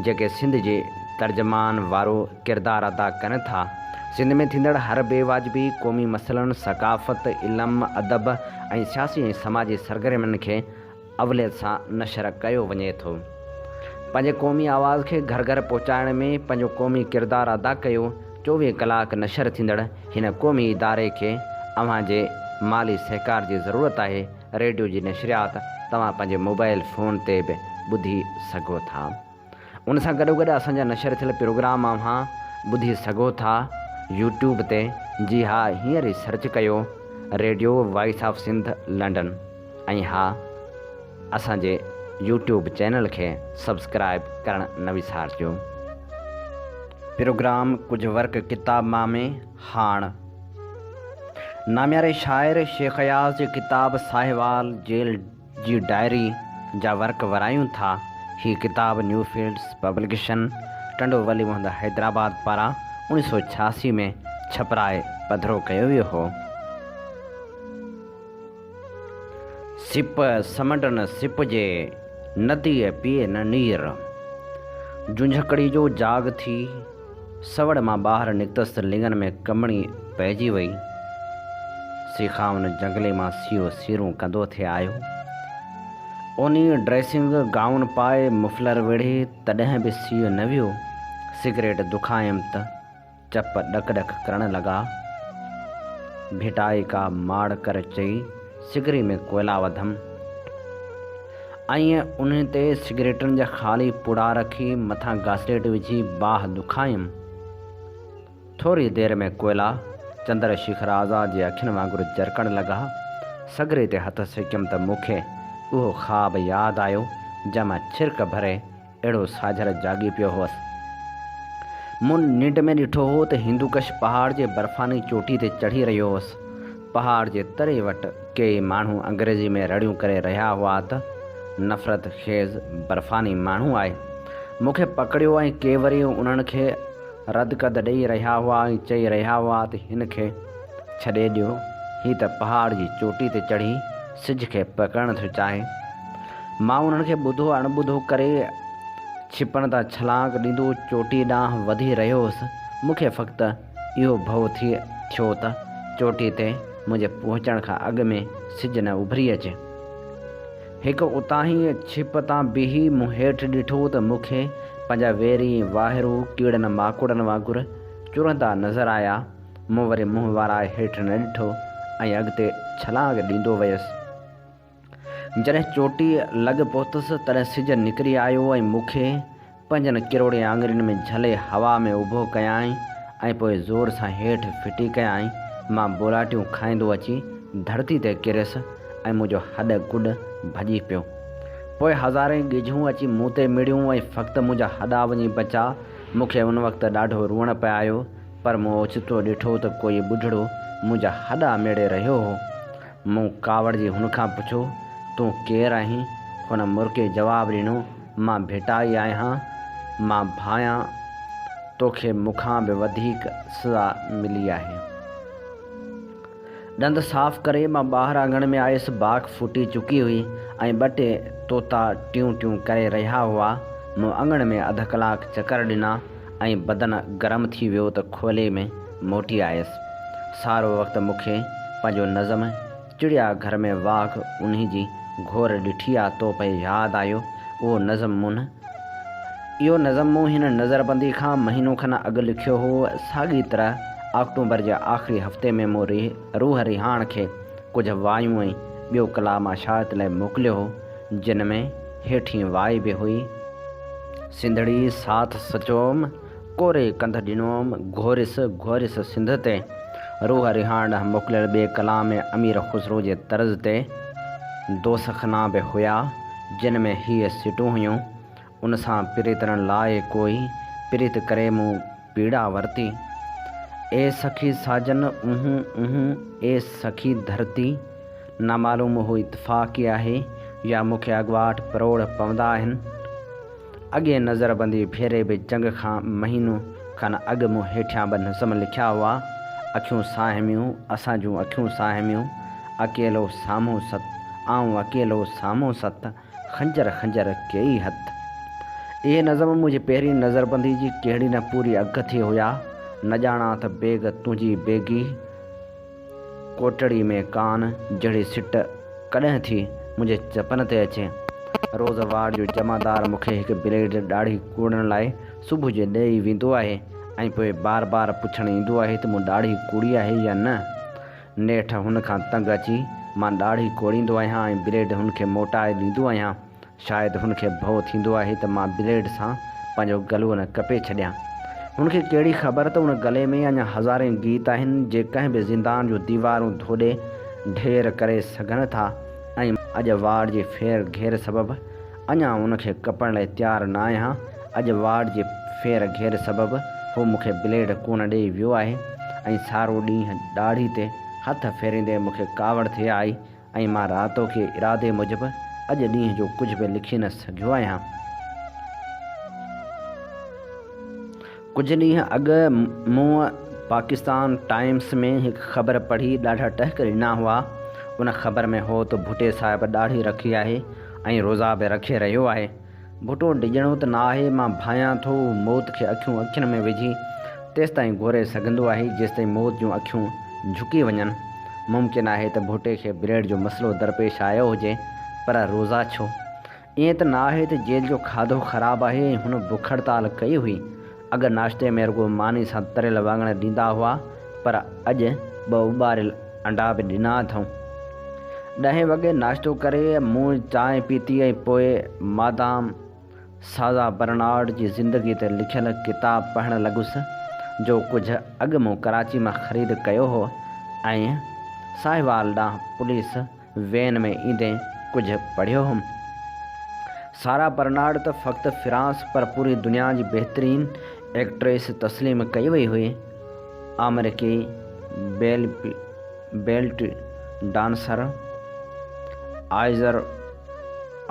جيڪي سنڌ جي ترجمان وارو ڪردار ادا ڪن ٿا سنڌ ۾ ٿيندڙ هر بي واجبي، قومي مسئلن، ثقافت، علم، ادب ۽ سياسي ۽ سماجي سرگرمين کي اوليت سان نشر ڪيو وڃي ٿو. پنهنجي قومي آواز کي گهر گهر پهچائڻ ۾ پنهنجو قومي ڪردار ادا ڪيو، 24 ڪلاڪ نشر ٿيندڙ هن قومي اداري کي اوهان جي مالي سهڪار جي ضرورت آهي، ريڊيو جي نشريات توهان پنهنجي موبائل فون تي به ٻڌي سگهو ٿا. ان سان گڏوگڏ اسان جا نشر ٿيل پروگرام اوهان ٻڌي سگهو ٿا يوٽيوب تي، جي ها هينئر ئي سرچ ڪيو radio voice of Sindh London. ۽ ها اسان جي يوٽيوب چينل کي سبسڪرائب ڪرڻ نه وسارجو. پروگرام ڪجهه ورق ڪتاب مان ۾ هاڻ نامياري شاعر شيخ اياز جي ڪتاب ساهيوال جيل جي ڊائري جا ورق ورايون ٿا. هي ڪتاب نيو فيلڊس پبلڪيشن ٽنڊو ولي محمد حيدرآباد پاران 1986 ۾ ڇپرائي پڌرو ڪيو ويو هو. سپ سمنڊ نه سپ جي، نديء پيئي نه نير. جونجهڪڙي جو جاڳ ٿي، سوڙ مان ٻاهر نڪتس ته لڱن ۾ ڪمڻي پئجي وئي. سيخائن جهنگلي مان سيئو سيرون ڪندو ٿي آيو. اوني ڊريسنگ گائون پائي مفلر ويڙهي تڏهن به سيء نه ويو. سگريٽ دکايم ته چپ ڏڪ ڏڪ ڪرڻ لڳا. ڀٽائي ڪا ماڙ ڪر چئي سگري ۾ ڪوئلا وڌم. ۽ انهي تي سگريٽن جا خالي پڙا رکي مٿان گاسليٽ وجهي باهه دکايم. ٿوري دير ۾ ڪوئلا چندر شيکر آزاد جي اکين وانگر جرڪڻ لڳا. سگري تي هٿ سيڪيم ته مون کي اهو خواب ياد آيو جنهن مان ڇرڪ ڀري اهڙو ساجهر جاڳي پيو هوس. مون ننڊ ۾ ڏٺو هو ته هندوڪش پهاڙ جي برفاني چوٽي تي چڙهي رهيو هوس. پهاڙ جي تري وٽ ڪيئي ماڻهو انگريزي ۾ رڙيون ڪري رهيا هئا ته نفرت خيز برفاني ماڻهو آهي. مون کي پڪڙيو ۽ ڪي وري انهن کي رد ڪد ڏئي رهيا هئا ۽ چئي رهيا هئا ته هن کي ڇڏي ڏيو، هي ته پهاڙ جي چوٽي تي چڙهي سج کي پڪڙڻ ٿو چاهي. مان انهن کي ٻڌو اڻ ٻڌو ڪري ڇپن تان ڇلانگ ڏيندو چوٽي ڏانهن وڌي رهيو هوس. مون کي فقط اهو ڀؤ ٿي ٿيو ته چوٽي تي منهنجي پهچڻ کان اڳ ۾ سج نه اڀري اچي. هڪ اتاهين ڇپ تان بيهي مون هيٺ ڏٺو ته مون کي پنهنجا ويري ۽ واهرو ڪيڙن ماڪوڙن وانگر چرندا نظر آيا. مون وري منهن وارائي هيٺ نه ڏٺو ۽ اڳتي ڇلانگ ڏيندو ويس. جڏهن چوٽيء لڳ پهتس، تڏهن سج نڪري آيو ۽ مون کي پنهنجن ڪروڙين آڱرين ۾ جهلي هوا ۾ اڀو ڪيائين ۽ پوء زور سان هيٺ ڦٽي ڪيائين. مان بولاٽيون کائيندو اچي ڌرتي تي ڪريس ۽ منهنجو هڏ گڏ ڀڄي پيو. پوء هزارين ڳجهون اچي مون تي مڙيون ۽ فقط منهنجا هڏا وڃي بچا. مون کي ان وقت ڏاڍو روئڻ پئي آيو، پر مون اوچتو ڏٺو ته ڪوئي ٻڍڙو منهنجا هڏا ميڙي رهيو هو. مون ڪاوڙجي هن کان پڇيو، تون ڪير آهين؟ هن مرڪي جواب ڏنو، مان ڀٽائي آهيان. مان ڀانيان توکي مون کان به وڌيڪ سزا ملي آهي. ڏند صاف ڪري مان ٻاهر اڱڻ ۾ آيس. باک ڦٽي چڪي هئي ۽ ٻه ٽي طوطا ٽيون ٽيون ڪري رهيا هئا. مون اڱڻ ۾ اڌ ڪلاڪ چڪر ڏنا ۽ بدن گرم ٿي ويو ته کولي ۾ موٽي آيس. سارو وقت مون کي پنهنجو نظم چڙيا گهر ۾ واگهه انهي جي گهور ڏٺي آ تو پئي ياد آيو اهو نظم مون اهو نظم مون هن نظربندي کان مهينو کن اڳ لکيو هو. ساڳي طرح آڪٽوبر جي آخري هفتي ۾ مون روح رهاڻ کي ڪجهه وايون ۽ ٻيو ڪلام اشاعت لاء موڪليو هو، جن ۾ هيٺين وائي به هئي. سنڌڙي ساٿ سچوم، ڪوري ڪنڌ ڏنوم، گهوريس گهوريس سنڌ تي. روح رهاڻ ڏانهن موڪليل ٻئي ڪلام ۾ امير خسرو جي طرز تي دوسخنا به هيا، جن ۾ هيء سٽون هيون، ان سان پريتڻ لاء ڪوئي، پريت ڪري مون پيڙا ورتي. اي سخي ساجن اونهون اونهون، اي سخي ڌرتي. نامعلوم اهو اتفاقي آهي يا مون کي اڳواٽ پروڙ پوندا آهن. اڳئين نظربندي ڀيري به جنگ کان مهينو کن اڳ مون هيٺيان ٻه نظم لکيا هئا، اکيون ساهميون، اسان جون اکيون ساهميون، اڪيلو سامهون ست، آئون اڪيلو سامهون ست، خنجر خنجر ڪيئي هٿ. اهي نظم منهنجي پهرين نظربندي جي ڪهڙي نه پوري اڳڪٿي هيا. نه ڄاڻان ته بيگ تنهنجي بيگي ڪوٽڙي ۾ ڪان جهڙي سٽ ڪڏهن ٿي منهنجي چپن تي اچي. روز وارڊ جو جمعدار مون کي هڪ بليڊ ڏاڙهي ڪوڙڻ لاء صبح جو ڏيئي ويندو آهي ۽ پوء بار بار پڇڻ ايندو آهي ته مون ڏاڙهي ڪوڙي آهي يا نه. نيٺ هن کان تنگ اچي مان ڏاڙهي ڪوڙيندو آهيان ۽ بليڊ هن کي موٽائي ڏيندو آهيان. شايد هن کي ڀؤ ٿيندو آهي ته مان بليڊ سان پنهنجو گلو نه ڪپي ڇڏيان. هن کي ڪهڙي خبر ته ان گلي ۾ اڃا هزارين گيت آهن، جي ڪنهن به زندان جون ديوارون ڌوڏي ڍير ڪري سگهن ٿا ۽ اڄ وارڊ جي ڦير گهير سبب اڃا ان کي ڪپڻ لاء تيار نه آهيان. اڄ وارڊ جي ڦير گهير سبب هو مون کي بليڊ ڪونه ڏيئي ويو آهي ۽ سارو ڏينهن ڏاڙهي تي هٿ ڦيريندي مون کي ڪاوڙ ٿي آئي ۽ مان راتوڪي ارادي موجب اڄ ڏينهن جو ڪجهه به لکي نه سگهيو آهيان. ڪجهه ڏينهن اڳ مون پاڪستان ٽائيمس ۾ هڪ خبر پڙهي ڏاڍا ٽهڪ ڏنا هئا. ان خبر ۾ هو ته ڀٽي صاحب ڏاڙهي رکي آهي ۽ روزا به رکي رهيو آهي. ڀٽو ڊڄڻو ته نه آهي، مان ڀانيان ٿو هو موت کي اکيون اکين ۾ وجهي تيستائين گهوري سگهندو آهي، جيستائين موت جون اکيون جهڪي وڃن. ممڪن آهي ته ڀٽي کي بليڊ جو مسئلو درپيش آيو هجي، پر روزا ڇو؟ ائين ته نه آهي ته جيل جو کاڌو خراب آهي ۽ هن بک هڙتال ڪئي هئي. اڳ ناشتي ۾ رڳو ماني سان تريل واڱڻ ڏيندا هئا، پر اڄ ٻه اٻاريل انڊا به ڏنا اٿئون. ڏهين وڳي ناشتو ڪري مون چانهه پيتي ۽ پوء مادام سازا برنارڊ جي زندگيء تي لکيل ڪتاب پڙهڻ لڳس، جو ڪجهه اڳ مون ڪراچي مان خريد ڪيو هو ۽ ساهيوال ڏانهن پوليس وين ۾ ايندي ڪجهه پڙهيو هوم. سارا برنارڊ ته فقط فرانس پر پوري دنيا جي بهترين ايڪٽريس تسليم ڪئي وئي هئي. آمريڪي بيلٽ ڊانسر آئزر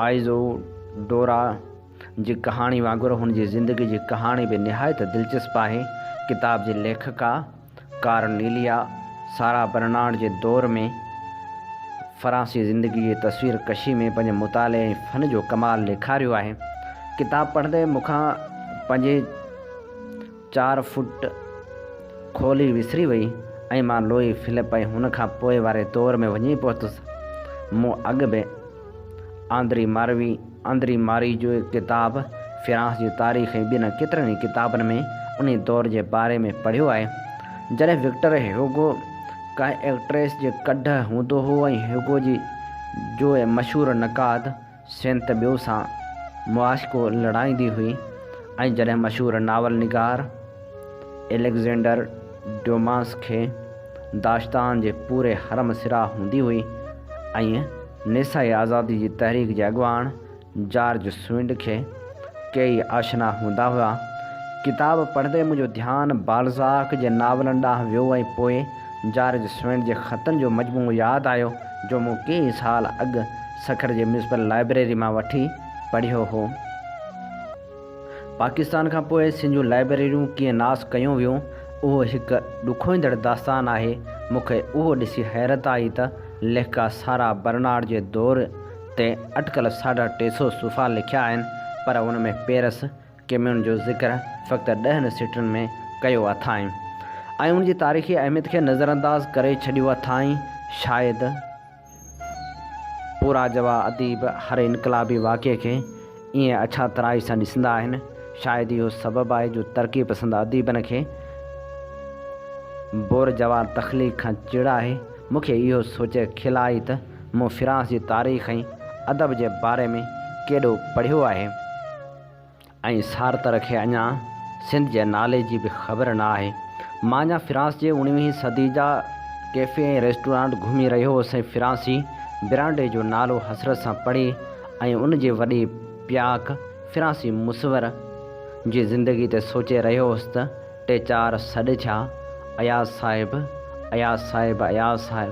آئزوڊورا جي ڪهاڻي وانگر هن جي زندگي جي ڪهاڻي به نهايت دلچسپ آهي. ڪتاب جي ليکڪا ڪارنيليا سارا برنارڊ جي دور ۾ فرانسي زندگي جي تصوير ڪشي ۾ پنهنجي مطالعي ۽ فن جو ڪمال ڏيکاريو آهي. ڪتاب پڙهندي مون کان پنهنجي چار فوٽ کولي وسري وئي ۽ مان لوئي فلپ ۽ هن کان پوء واري دور ۾ وڃي پهتس. مون اڳ به آندري ماروي، André Marie، جو ڪتاب فرانس جي تاريخ ۽ ٻين ڪيترن ئي ڪتابن ۾ انهي دور جي باري ۾ پڙهيو آهي. جڏهن وڪٽر هيوگو ڪنهن ايڪٽريس جي ڪڍ هوندو هو ۽ هيوگو جي جو مشهور نقاد سينت بيو سان معاشقو لڙائيندي هئي ۽ جڏهن مشهور ناول نگار اليگزينڊر ڊيوماس کي داشتان جي پوري حرم سرا هوندي هئي ۽ نسائي آزادي جي تحريڪ جي اڳواڻ جارج سوئنڊ کي ڪيئي آشنا هوندا هئا. ڪتاب پڙهندي منهنجو ڌيان بالزاڪ جي ناولن ڏانهن ويو ۽ پوء جارج سوئنڊ جي خطن جو مجموعو ياد آيو جو مون ڪيئي سال اڳ سکر جي ميونسپل لائبريري مان وٺي پڙهيو هو. پاڪستان کان پوء سنڌ جون لائبريريون ڪيئن ناس ڪيون ويون، اهو هڪ ڏکوئيندڙ داستان آهي. مون کي اهو ڏسي حيرت آئي ته ليکڪا سارا برنارڊ جي دور تي اٽڪل ساڍا ٽي سو صفحا لکيا آهن، پر ان ۾ پيرس ڪيميون جو ذڪر فقط ڏهن سٽن ۾ ڪيو اٿائين ۽ ان جي تاريخي اهميت کي نظرانداز ڪري ڇڏيو اٿائين. شايد. بوراجوا اديب هر انقلابي واقعي کي ائين اڇاترائي سان ڏسندا آهن. شايد اهو سبب آهي جو ترقي پسند اديبن کي بورجوا تخليق کان چڙ آهي. مون کي اهو سوچي کل آئي ته مون فرانس جي تاريخ ۽ ادب جي باري ۾ ڪيڏو پڙهيو آهي ۽ سارتر کي اڃا سنڌ جي نالي جي به خبر نه آهي. مان اڃا فرانس جي اڻويهين صدي جا ڪيفي ۽ ريسٽورانٽ گهمي رهيو هوس ۽ فرانسي برانڊي جو نالو حسرت سان پڙهي ۽ ان جي وڏي پياڪ فرانسي مصور جي زندگي تي سوچي رهيو هوس ته ٽي چار سڏ ٿيا، اياز صاحب، اياز صاحب، اياز صاحب.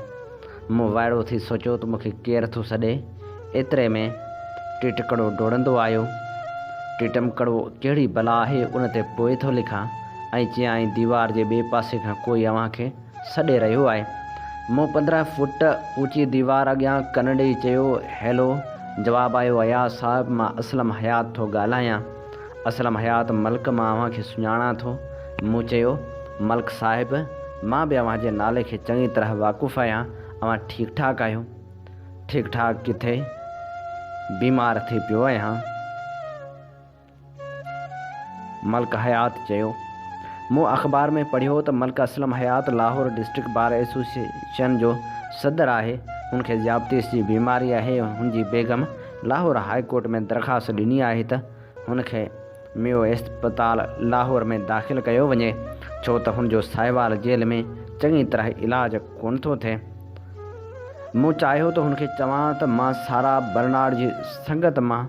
مون وائڙو ٿي سوچيو ته مون کي ڪير ٿو سڏي؟ ايتري ۾ ٽيٽڪڙو ڊوڙندو آيو. ٽيٽمڪڙو ڪهڙي بلا آهي ان تي پوء ٿو لکان. ۽ چيائين ديوار جي ٻئي پاسي کان ڪوئي اوهان کي سڏي رهيو آهي. مون 15 فوٽ اوچي ديوار اڳيان ڪن ڏئي چيو، هيلو. جواب آيو، اياز صاحب مان اسلم حيات ٿو ڳالهايان. اسلم حيات ملڪ مان اوهان کي سڃاڻان ٿو. مون چيو، ملڪ صاحب! مان به اوهان جي نالي کي چڱي طرح واقف آهيان، اوهان ٺيڪ ٺاڪ آهيو؟ ٺيڪ ٺاڪ ڪٿي؟ بيمار ٿي پيو آهيان. ملڪ حيات چيو. مون اخبار ۾ پڙهيو ته Malik Aslam Hayat Lahore district bar association جو صدر آهي، هن کي ذيابطيس جي بيماري آهي، هن جي بيگم لاهور هاء ڪورٽ ۾ درخواست ڏني آهي ته هن کي ميو اسپتال لاهور ۾ داخل ڪيو وڃي، ڇو ته هن جو ساهيوال جيل ۾ چڱي طرح علاج ڪونه ٿو ٿئي. مون چاهيو ته هن کي چوان ته مان سارا برنارڊ جي سنگت مان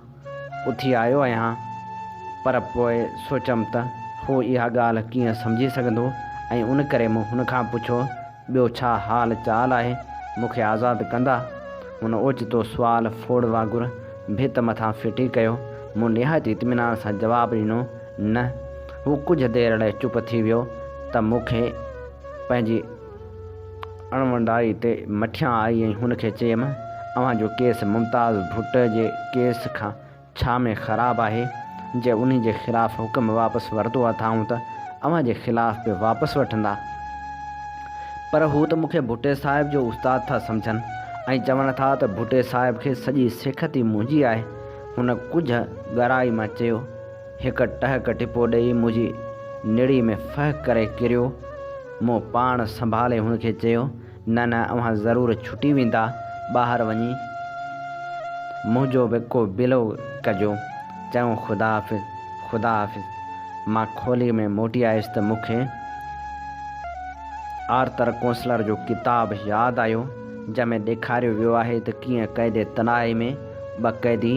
اٿي آيو آهيان، پر پوء سوچيم ته هو اها ڳالهه ڪيئن سمجهي سگهندو ۽ ان ڪري مون هن کان پڇيو، ٻيو ڇا حال چال آهي، مون کي آزاد ڪندا؟ هن اوچتو سوال ڦوڙ وانگر ڀت مٿان ڦٽي ڪيو. مون نهايت اطمينان سان جواب ڏنو، نه. هو ڪجهه دير لاء چپ ٿي ويو ته مون کي پنهنجي اڻونڊائي تي مٺيان آئي ۽ هن کي چيم، اوهان جو ڪيس ممتاز ڀٽي جي ڪيس کان ڇا ۾ خراب آهي؟ جي انهي جي خلاف حڪم واپس ورتو اٿائون ته اوهان جي خلاف به واپس وٺندا. پر هو ته مون کي ڀٽي صاحب جو استاد ٿا سمجهن ۽ چون ٿا ته ڀٽي صاحب کي سڄي سيکت ئي منهنجي آهي. هن ڪجهه ڳرائي مان چيو. هڪ ٽهڪ ٽپو ڏيئي منهنجي نڙي ۾ ڦهه ڪري ڪريو. مون پاڻ سنڀالي هن کي چيو. نه نه اوهان ضرور ڇٽي ويندا، ٻاهر وڃي منهنجو به ڪو بلو ڪجو. چڱو خدا حافظ، خدا حافظ. مان کوليء ۾ موٽي آيس ته مون کي آرٿر ڪونسلر جو ڪتاب ياد آيو، جنهن ۾ ڏيکاريو ويو آهي ته ڪيئن قيد تنهائي ۾ ٻه قيدي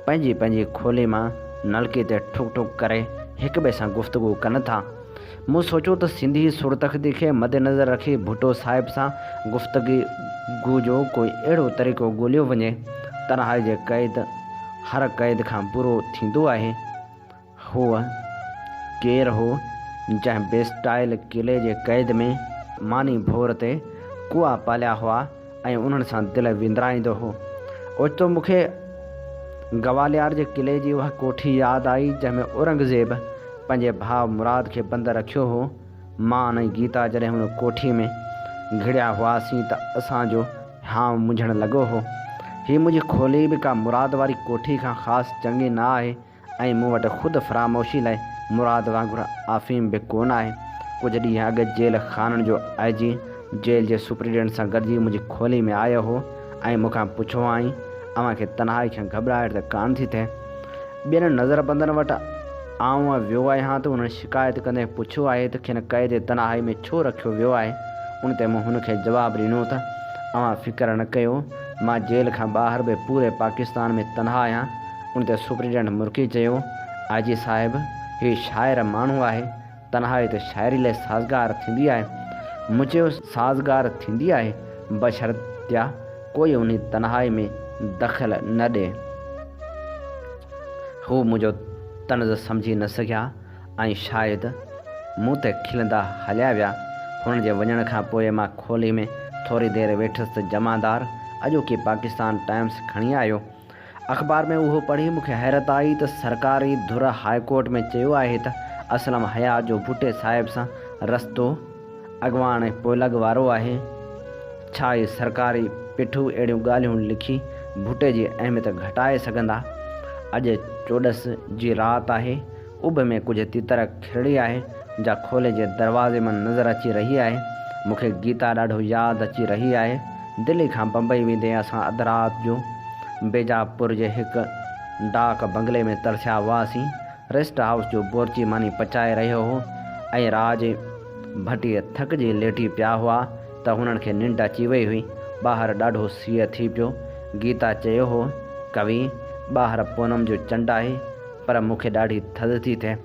پنهنجي پنهنجي کولي مان نلڪي تي ٺڪ ٺڪ ڪري هڪٻئي سان گفتگو ڪن ٿا. مون سوچيو ته سنڌي صورتخطي کي مدنظر رکي ڀٽو صاحب سان گفتگو جو ڪوئي اهڙو طريقو ڳوليو وڃي. تنهائي جي قيد هر قيد کان برو ٿيندو آهي. هو ڪير هو جنهن بيسٽائل قلعي جي قيد ۾ ماني ڀور تي ڪوئا پاليا هئا ۽ انهن سان دل وندرائيندو هو. اوچتو مون کي گواليار جي قلعي جي اها ڪوٺي ياد آئي جنهن ۾ اورنگزيب پنهنجي ڀاء مراد کي بند رکيو هو. مان ۽ گيتا جڏهن ان ڪوٺي ۾ گهڙيا هئاسين ته اسان جو هانء منجهڻ لڳو هو. هي منهنجي کولي به ڪا مراد واري ڪوٺي کان خاص چڱي نه آهي. ۽ مون وٽ خود فراموشي لاء مراد وانگر آفيم به ڪونه آهي. ڪجهه ڏينهن اڳ جيل خانن جو آء جي جيل جي سپريڊنٽ سان گڏجي منهنجي کولي ۾ آيو هو ۽ مون کان پڇيو هئائين، اوهان کي تنهائي کان گهٻراهٽ ته ڪانه ٿي ٿئي؟ ٻين نظربندن وٽ آئون ويو آهيان ته انهن شڪايت ڪندي پڇيو آهي ته کين قيد تنهائي ۾ ڇو رکيو ويو آهي؟ ان تي مون هن کي جواب ڏنو ته اوهان فڪر نه ڪيو، مان جيل کان ٻاهر به پوري پاڪستان ۾ تنها آهيان. ان تي سپرنٽينڊنٽ مرڪي چيو، آء جي صاحب، هي شاعر ماڻهو آهي، تنهائي ته شاعري لاء سازگار ٿيندي آهي. مون چيو، سازگار ٿيندي آهي، بشرطيا ڪوئي انهي تنهائي ۾ دخل نه ڏئي. هو منهنجو طنز سمجهي نه سگهيا ۽ شايد مون تي کلندا هليا ويا. هنن جي وڃڻ کان پوء مان کولي ۾ ٿوري دير ويٺس ته جمعدار اڄوڪي پاڪستان ٽائيمز کڻي آيو. اخبار ۾ اهو پڙهي مون کي حيرت آئي ته سرڪاري ڌر هاء ڪورٽ ۾ چيو آهي ته اسلم حيات جو ڀٽي صاحب سان رستو اڳواڻ ۽ پوئلڳ وارو آهي. ڇا هي سرڪاري پٺو اهڙيون ڳالهيون لکي ڀٽي جي اهميت گهٽائي سگهندا. اڄ چوڏس جي رات آهي. اڀ ۾ ڪجهه تتر کرڙي آهي، جا کولي جي دروازي مان نظر اچي رهي آهي. مون کي گيتا ڏاڍو ياد اچي رهي آهي. دلي کان بمبئي ويندي اسان اڌ رات جو بيجاپور جي هڪ ڊاڪ بنگلي ۾ ترسيا هئاسين. ريسٽ هائوس جو بورچي ماني پچائي رهيو هو ۽ راڄ ڀٽيء ٿڪجي ليٽي پيا هئا ته هنن کي ننڊ اچي وئي هئي. ٻاهر ڏاڍو سيء ٿي پيو. گيتا چيو هو، ڪوي، ٻاهر پونم جو چنڊ آهي، پر مون کي ڏاڍي ٿڌ ٿي ٿئي.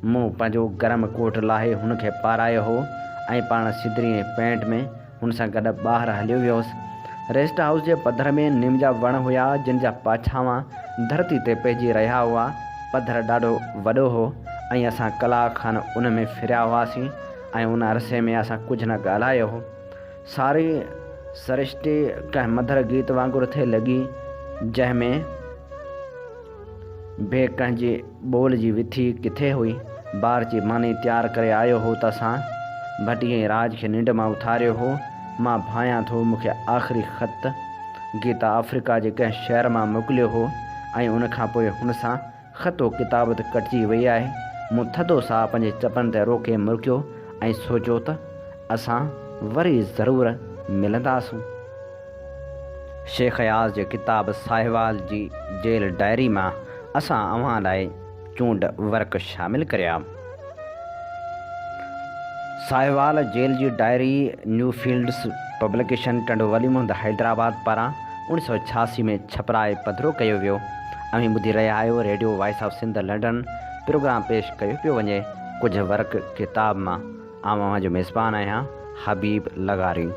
مون پنهنجو گرم ڪوٽ لاهي هن کي پارايو هو ۽ پاڻ صدري ۽ پينٽ ۾ هن سان گڏ ٻاهر هليو ويو هوس. ريسٽ هائوس جي پڌر ۾ نم جا وڻ هيا، جن جا پاڇاوان ڌرتي تي پئجي رهيا هئا. پڌر ڏاڍو وڏو هو ۽ اسان ڪلاڪ کن ان ۾ ڦريا هئاسين ۽ ان عرصي ۾ اسان ڪجهه نه ڳالهايو هو. ساري سرشتي ڪنهن مڌر گيت وانگر ٿي لڳي، جنهن ۾. به ڪنهن جي ٻول جي وٿي ڪٿي هئي. بارچي ماني تيار ڪري آيو هو ته اسان ڀٽي ۽ راڄ کي ننڊ مان اٿاريو هو. مان ڀانيان ٿو مون کي آخري خط گيتا آفريڪا جي ڪنهن شهر مان موڪليو هو ۽ ان کان پوء هن سان خط و ڪتابت ڪٽجي وئي آهي. مون ٿڌو ساهه پنهنجي چپن تي روڪي مرڪيو ۽ سوچيو ته اسان وري ضرور ملنداسون. شيخ اياز جي ڪتاب ساهيوال جي جيل ڊائري مان اسان اوهان لاء چونڊ ورق شامل ڪريا. ساهيوال جيل جي diary new fields publication Tando Wali Muhammad Hyderabad پاران اوڻيھ سؤ ڇهاسي ۾ ڇپرائي پڌرو ڪيو ويو. اوهين ٻڌي رهيا آهيو radio voice of Sindh London programme پيش ڪيو پيو وڃي ڪجهه ورق ڪتاب مان. آئون اوهان جو ميزبان آهيان حبيب لغاري.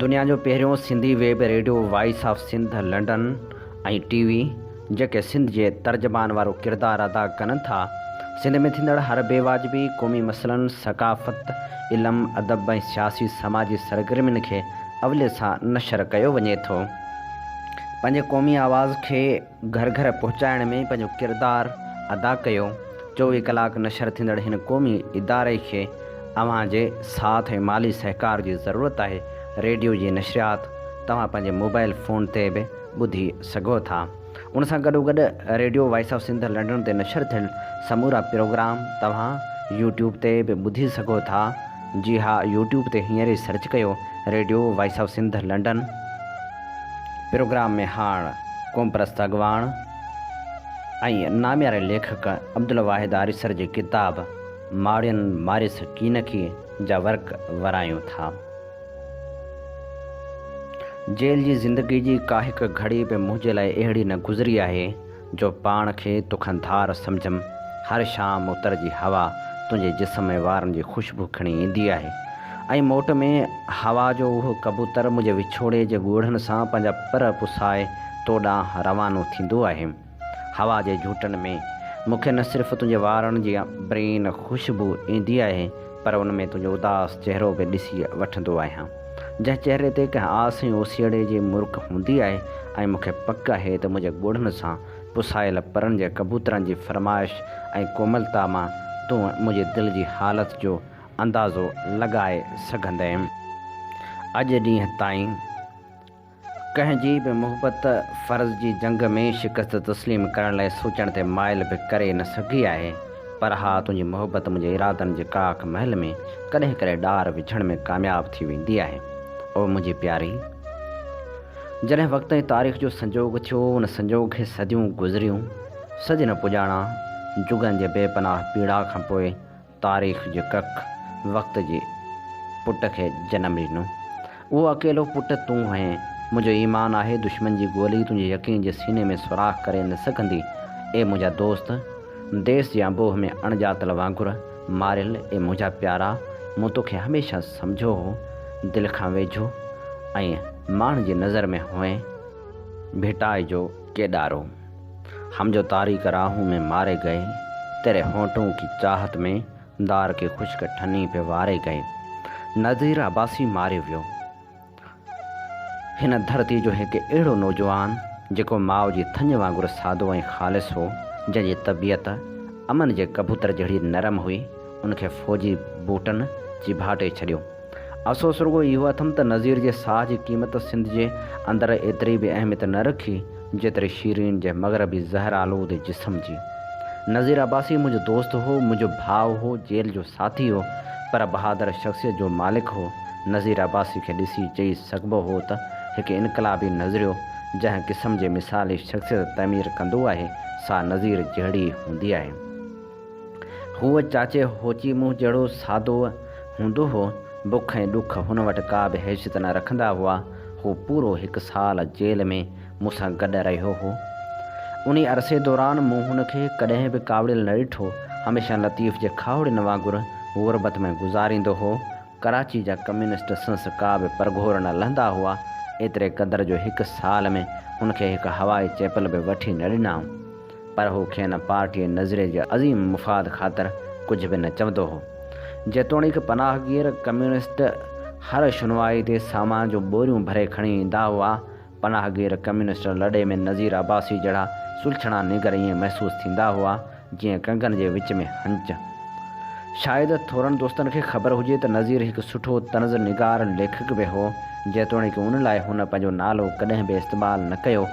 دنيا جو پهريون Sindhi web radio voice of Sindh London ۽ T V جيڪي سنڌ جي ترجمان وارو ڪردار ادا ڪن ٿا. سنڌ ۾ ٿيندڙ هر بي واجبي، قومي مسئلن، ثقافت، علم، ادب ۽ سياسي سماجي سرگرمين کي اوليت سان نشر ڪيو وڃي ٿو. پنهنجي قومي آواز کي گهر گهر پهچائڻ ۾ پنهنجو ڪردار ادا ڪيو. 24 ڪلاڪ نشر ٿيندڙ هن قومي اداري کي اوهان جي ساٿ ۽ مالي سهڪار جي ضرورت آهي. ريڊيو جي نشريات توهان پنهنجي موبائل فون تي به ٻڌي سگهو ٿا. ان سان گڏوگڏ radio voice of Sindh London تي نشر ٿيل سمورا پروگرام توهان يوٽيوب تي به ٻڌي سگهو ٿا. جي ها يوٽيوب تي هينئر ئي سرچ ڪيو radio voice of Sindh London. Programme ۾ هاڻ قومپرست اڳواڻ ۽ نامياري ليکڪ عبدالواحد آريسر جي ڪتاب ماڙين ماريس ڪينڪي جا ورق ورايون ٿا. جيل جي زندگي جي ڪا هڪ گهڙي به منهنجي لاء اهڙي نه گذري آهي جو پاڻ کي توکان ڌار سمجهيم. هر شام اتر جي هوا تنهنجي جسم ۽ وارن جي خوشبو کڻي ايندي آهي ۽ موٽ ۾ هوا جو اهو ڪبوتر منهنجي وڇوڙي جي ڳوڙهن سان پنهنجا پر پسائي تو ڏانهن روانو ٿيندو آهي. هوا جي جهوٽن ۾ مون کي نه صرف تنهنجي وارن جي عنبرين خوشبو ايندي آهي پر ان ۾ تنهنجو اداس چهرو به ڏسي وٺندو آهيان. جنهن چهري تي ڪنهن آس ۽ اوسيئڙي جي مرڪ هوندي آهي ۽ مون کي پڪ آهي ته منهنجي ڳوڙهن سان پسايل پرن جي ڪبوترن جي فرمائش ۽ ڪوملتا مان تون منهنجي دل جي حالت جو اندازو لڳائي سگهندين. اڄ ڏينهن تائين ڪنهن جي به محبت فرض جي جنگ ۾ شڪست تسليم ڪرڻ لاء سوچڻ تي مائل به ڪري نه سگهي آهي، پر ها تنهنجي محبت منهنجي ارادن جي ڪاڪ محل ۾ ڪڏهن ڪڏهن ڏار وجهڻ ۾ ڪامياب ٿي ويندي آهي. او منهنجي پياري! جڏهن وقت ۽ تاريخ جو سنجوڳ ٿيو، ان سنجوڳ کي صديون گذريون، صدين پڄاڻان جڳن جي بي پناهه پيڙا کان پوء تاريخ جي ڪک وقت جي پٽ کي جنم ڏنو. اهو اڪيلو پٽ تون هئين. منهنجو ايمان آهي دشمن جي گولي تنهنجي يقين جي سيني ۾ سوراخ ڪري نه سگهندي. اي منهنجا دوست! ديس جي انبوهه ۾ اڻڄاتل وانگر ماريل اي منهنجا پيارا! مون توکي هميشه سمجهيو هو، دل کان ويجهو ۽ ماڻهن جي نظر ۾ هئين. ڀٽائي جو ڪيڏارو. هم جو تاريڪ راهون ۾ ماري گئي، تيري هونٽون ڪي چاهت ۾ دار ڪي خشڪ ٺني پي واري گئي. نذير عباسي ماريو ويو. هن ڌرتي جو هڪ اهڙو نوجوان جيڪو ماء جي ٿڃ وانگر سادو ۽ خالص هو، جنهن جي طبيعت امن جي ڪبوتر جهڙي نرم هئي، ان کي فوجي بوٽن چيڀاٽي ڇڏيو. افسوس رڳو اهو اٿم ته نذير جي ساهه جي قيمت سنڌ جي اندر ايتري به اهميت نه رکي، جيتري شيرين جي مغربي زهر آلود جسم جي. نذير عباسي منهنجو دوست هو، منهنجو ڀاء هو، جيل جو ساٿي هو، پر بهادر شخصيت جو مالڪ هو. نذير عباسي کي ڏسي چئي سگهبو هو ته هڪ انقلابي نظريو جنهن قسم جي مثالي شخصيت تعمير ڪندو آهي، سا نذير جهڙي هوندي آهي. هو چاچي هوچي منهن جهڙو سادو هوندو هو. بک ۽ ڏک هن وٽ ڪا به حيثيت نه رکندا هئا. هو پورو هڪ سال جيل ۾ مون سان گڏ رهيو هو. انهي عرصي دوران مون هن کي ڪڏهن به ڪاوڙيل نه ڏٺو. هميشه لطيف جي کاهوڙين وانگر غربت ۾ گذاريندو هو. ڪراچي جا ڪميونسٽ سنس ڪا به پرگهور نه لهندا هئا. ايتري قدر جو هڪ سال ۾ هن کي هڪ هوائي چيپل به وٺي نه ڏنائون. پر هو کين پارٽي ۽ نظريي جي عظيم مفاد خاطر ڪجهه به نه چوندو هو. جيتوڻيڪ پناهگير ڪميونسٽ هر شنوائي تي سامان جون ٻوريون ڀري کڻي ايندا هئا. پناهگير ڪميونسٽ لڏي ۾ نذير عباسي جهڙا سلڇڻا نينگر ائين محسوس ٿيندا هئا، جيئن ڪنگن جي وچ ۾ هنچ. شايد ٿورن دوستن کي خبر هجي ته نذير هڪ سٺو طنز نگار ليکڪ به هو، جيتوڻيڪ ان لاء هن پنهنجو نالو ڪڏهن به استعمال نه ڪيو.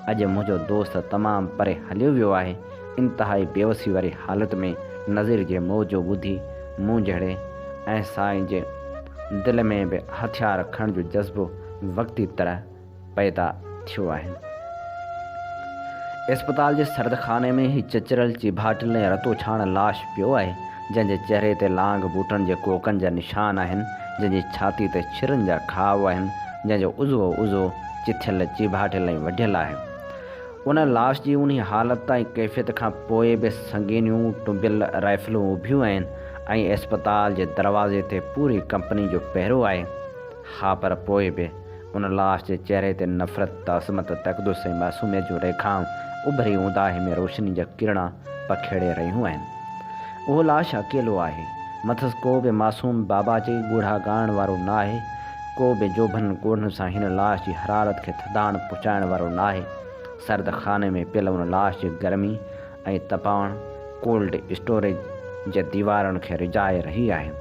اڄ منهنجو دوست تمام پري هليو ويو آهي. انتهائي بيوسي واري حالت ۾ نذير جي موت جو ٻڌي مون جهڙي ۽ سائين جي دل ۾ به هٿيار کڻڻ جو جذبو وقتي طرح پيدا ٿيو آهي. اسپتال جي سرد خاني ۾ هي چچريل، چيڀاٽيل ۽ رتوڇاڻ لاش پيو آهي، جنهن جي چهري تي لانگ بوٽن جي ڪوڪن جا نشان آهن، جنهن جي ڇاتي تي ڇرن جا گهاء آهن، جنهن جو عضوو عضوو چٿيل، چيڀاٽيل ۽ وڍيل آهي. ان لاش جي انهي حالت ۽ ڪيفيت کان پوء به سنگينيون ٽنبيل رائفلون اڀيون آهن ۽ اسپتال جي دروازي تي پوري ڪمپني جو پهرو آهي. ها پر پوء به ان لاش جي چهري تي نفرت، عظمت، تقدس ۽ معصوميت جون ريکائون اڀري اونداهي ۾ روشني جا ڪرڻا پکيڙي رهيون آهن. اهو لاش اڪيلو آهي. مٿس ڪو به معصوم بابا چئي ڳوڙها ڳاڙڻ وارو ناهي. ڪو به جوڀن ڳوڙهن سان هن لاش جي حرارت کي ٿڌاڻ پهچائڻ وارو ناهي. سرد خاني ۾ پيل ان لاش جي گرمي ۽ تپاڻ ڪولڊ اسٽوريج جي ديوارن کي رجائي رهي آهي.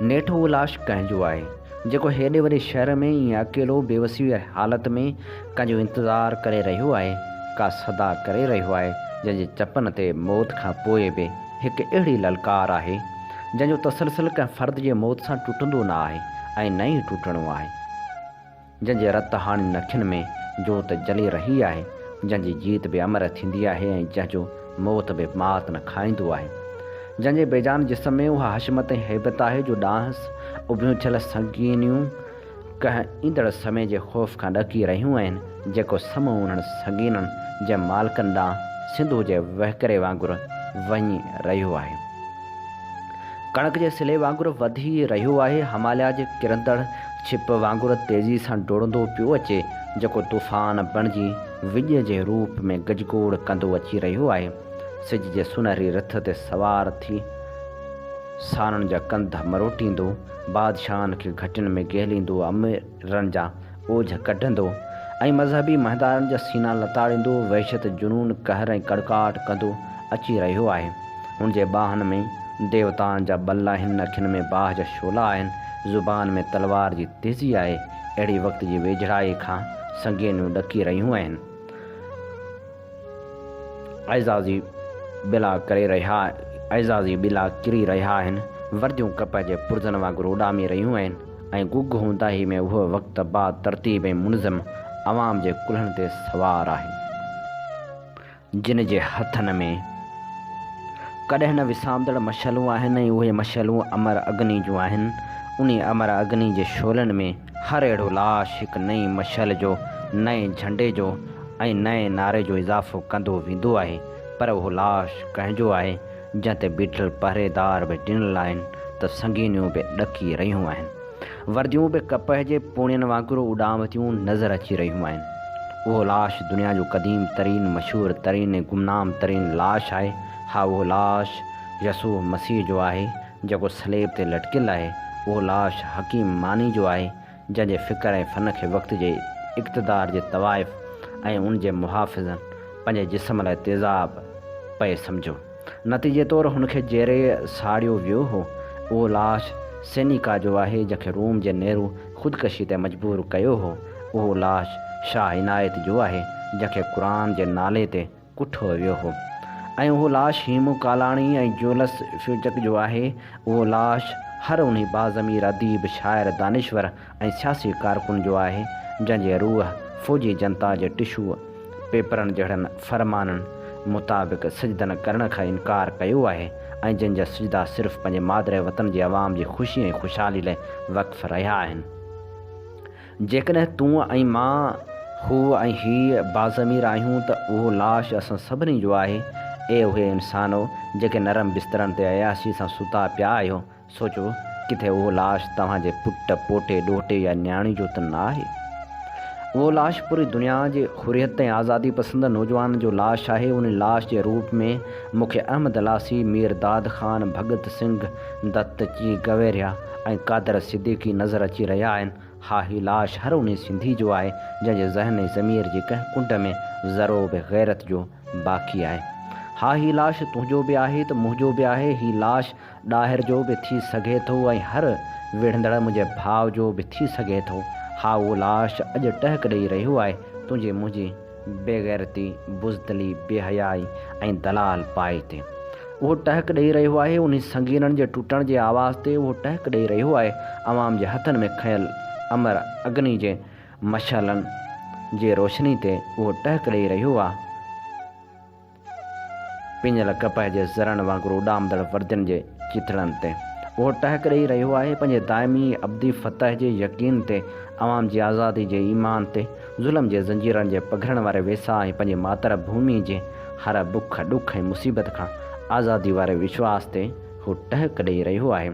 نيٺ اهو لاش ڪنهن جو آهي، جيڪو هيڏي وڏي شهر ۾ ائين اڪيلو بيوسي واري حالت ۾ ڪنهن جو انتظار ڪري رهيو آهي، ڪا صدا ڪري رهيو آهي، جنهن جي چپن تي موت کان پوء به هڪ اهڙي للڪار آهي، جنهن جو تسلسل ڪنهن فرد جي موت سان ٽٽندو نه آهي ۽ نه ئي ٽٽڻو آهي. جنهن جي رت هاڻين اکين ۾ جوت جلي رهي آهي، جنهن جي جيت به امر ٿيندي آهي ۽ جنهن جو موت به مات نه کائيندو آهي. جنهن جي بيجان جسم ۾ اها حشمت ۽ هيبت آهي جو ڏانهس اڀيون ٿيل سنگينيون ڪنهن ايندڙ سمي جي خوف کان ڏڪي رهيون آهن، جيڪو سمو انهن سنگينن جي مالڪن ڏانهن سنڌوء جي وهڪري وانگر وڃي رهيو آهي. ڪڻڪ جي سلي وانگر وڌي رهيو آهي، هماليا جي ڪرندڙ ڇپ وانگر تيزي سان ڊوڙندو پيو اچي، جيڪو طوفان بڻجي وڄ جي روپ ۾ گجگوڙ ڪندو اچي رهيو آهي. سج جي سونهري رٿ تي سوار ٿي سانن جا ڪنڌ مروٽيندو، بادشاهن کي گهٽين ۾ گهليندو، اميرن جا اوجهه ڪڍندو ۽ مذهبي مهندارن جا سينا لتاڙيندو، وحشت، جنون، قهر ۽ ڪڙڪاٽ ڪندو اچي رهيو آهي. هن جي ٻانهن ۾ ديوتائن جا ٻل آهن، اکين ۾ باهه جا شعلا آهن، زبان ۾ تلوار جي تيزي آهي. اهڙي وقت جي ويجهڙائي کان سنگينيون ڏڪي رهيون آهن. اعزازي ٻلا ڪري رهيا اعزازي ٻلا ڪري رهيا آهن، ورديون ڪپهه جي پرزن وانگر اڏامي رهيون آهن ۽ گگهه اونداهي ۾ اهو وقت با ترتيب ۽ منظم عوام جي ڪلهن تي سوار آهي، جن جي هٿن ۾ ڪڏهن نه وسامندڙ مشعلون آهن ۽ اهي مشعلون امر اگني جون آهن، انهي امر اگني جي شعلن ۾ هر اهڙو لاش هڪ نئين مشعل جو، نئين جهنڊي جو ۽ نئين نعري جو اضافو ڪندو ويندو آهي، پر اهو لاش ڪنهن جو آهي، جنهن تي بيٺل پهريدار به ڊنل آهن ته سنگينيون به ڏڪي رهيون آهن. ورديون به ڪپهه جي پوڻين وانگر اڏامتيون نظر اچي رهيون آهن. اهو لاش دنيا جو قديم ترين، مشهور ترين ۽ گمنام ترين لاش آهي. ها اهو لاش يسوع مسيح جو آهي، جيڪو صليب تي لٽڪيل آهي، اهو لاش حڪيم ماني جو آهي، جنهن جي فڪر ۽ فن کي وقت جي اقتدار جي طوائف ۽ ان جي محافظن پنهنجي جسم لاء تيزاب پئي سمجهيو. نتيجي طور هن کي جيئري ساڙيو ويو هو. اهو لاش سينيڪا جو آهي، جنهن کي روم جي نيرو خودڪشي تي مجبور ڪيو هو. اهو لاش شاهه عنايت جو آهي، جنهن کي قرآن جي نالي تي ڪٺو ويو هو. ۽ اهو لاش هيمون ڪالاڻي ۽ جولس فيوچڪ جو آهي. اهو لاش هر انهي باضمير اديب، شاعر، دانشور ۽ سياسي ڪارڪن جو آهي، جنهن جي روح فوجي جنتا جي ٽشو پيپرن جهڙن فرمانن مطابق سجدن ڪرڻ کان انڪار ڪيو آهي ۽ جن جا سجدا صرف پنهنجي مادر وطن جي عوام جي خوشي ۽ خوشحالي لاء وقف رهيا آهن. جيڪڏهن تون ۽ مان، هو ۽ هيء باضمير آهيون ته اهو لاش اسان سڀني جو آهي. اي اهي انسانو! جيڪي نرم بسترن تي عياشي سان ستا پيا آهيو، سوچو، ڪٿي اهو لاش توهان جي پٽ، پوٽي، ڏوهٽي يا نياڻي جو ته نه آهي؟ اهو لاش پوري دنيا جي حريت ۽ آزادي پسند نوجوانن جو لاش آهي. ان لاش جي روپ ۾ مون کي احمد لاسي، مير داد خان، ڀڳت سنگهه، دت چي گويريا ۽ قادر صديقي نظر اچي رهيا آهن. ها هي لاش هر انهي سنڌي جو آهي جنهن جي ذهن ۽ ضمير جي ڪنهن ڪنڊ ۾ ذرو به غيرت جو باقي آهي. ها هي لاش تنهنجو به آهي ته منهنجو به آهي. هي لاش ڏاهر جو به ٿي سگهي ٿو ۽ هر وڙهندڙ منهنجي ڀاء جو به ٿي سگهي ٿو. ها اهو لاش اڄ ٽهڪ ڏئي رهيو آهي تنهنجي منهنجي بيغيرتي، بزدلي، بي حيائي ۽ دلال پائي تي. اهو ٽهڪ ڏئي رهيو آهي انهي سنگينن جي ٽٽڻ جي آواز تي، اهو ٽهڪ ڏئي رهيو آهي عوام جي هٿن ۾ کنيل امر اگني جي مشعلن جي روشني تي، اهو ٽهڪ ڏئي رهيو آ پڃيل ڪپهه جي ذرن وانگر اڏامندڙ وردين جي چٿڙن تي. اهو ٽهڪ ڏئي رهيو آهي پنهنجي دائمي ابدي فتح جي يقين تي، عوام جي آزادي جي ايمان تي، ظلم جي زنجيرن جي پگهرڻ واري ويساهه ۽ پنهنجي ماتر ڀومي جي هر بک، ڏک ۽ مصيبت کان آزادي واري وشواس تي هو ٽهڪ ڏئي رهيو آهي.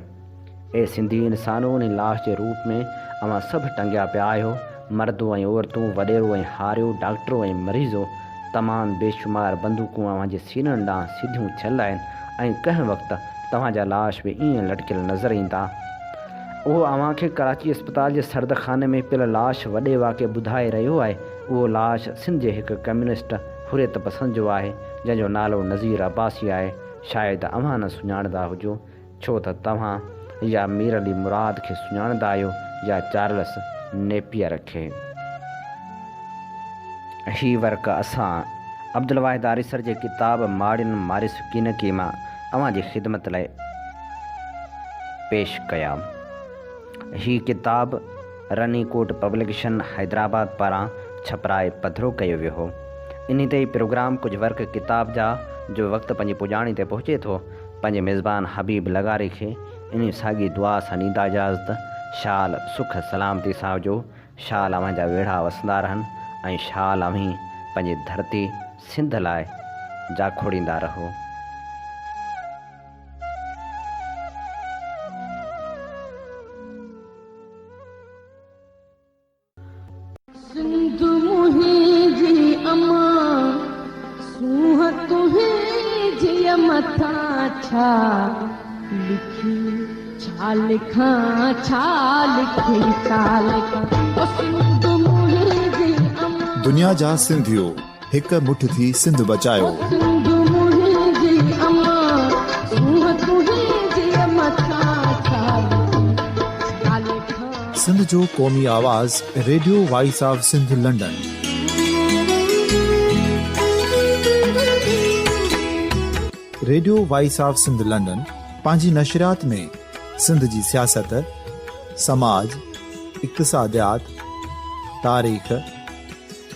اي سنڌي انسانو! انهي لاش جي روپ ۾ اوهان سڀ ٽنگيا پيا آهيو. مردو ۽ عورتون، وڏيرو ۽ هاريو، ڊاڪٽرو ۽ مريضو، تمام بيشمار بندوقون اوهان جي سينن ڏانهن سڌيون ٿيل آهن ۽ ڪنهن وقت توهان جا لاش به ائين لٽڪيل نظر ايندا. اهو اوهان کي ڪراچي اسپتال جي سرد خاني ۾ پيل لاش وڏي واڪي ٻڌائي رهيو آهي. اهو لاش سنڌ جي هڪ ڪميونسٽ حريت پسند جو آهي، جنهن جو نالو نذير عباسي آهي. شايد اوهان نه سڃاڻندا هجو، ڇو ته توهان يا مير علي مراد کي سڃاڻندا آهيو يا چارلس نيپيئر کي. هي ورق اسان عبدالواحد آريسر جي ڪتاب ماڙين ماريس ڪينڪي مان اوهان جي خدمت لاء پيش ڪيا. هي ڪتاب رني ڪوٽ پبليڪيشن حيدرآباد پاران ڇپرائي پڌرو ڪيو ويو هو. انهي تي ئي پروگرام ڪجهه ورق ڪتاب جا جو وقت پنهنجي پڄاڻي تي پهچي ٿو. پنهنجي ميزبان حبيب لغاري کي انهي ساڳي دعا سان ڏيندا اجازت، شال سک سلامتي سان هجو، شال اوهان جا ويڙها وسندا رهن ۽ شال اوهين پنهنجي ڌرتي سنڌ لاء جاکوڙيندا رهو. سنڌ منهنجي امان سونهن تنهنجي مٿان ڇا لکي ڇا لکان ڇا لکي ڇا لکان او سنڌ منهنجي امان. دنيا جا سنڌيو هڪ مٺ ٿي سنڌ بچايو. او سنڌ منهنجي امان سونهن تنهنجي مٿان ڇا لکي ڇا لکان. سنڌ جو قومي آواز radio voice of Sindh London. Radio voice of Sindh London پنهنجي نشريات ۾ سنڌ جي سياست، سماج، اقتصاديات، تاريخ،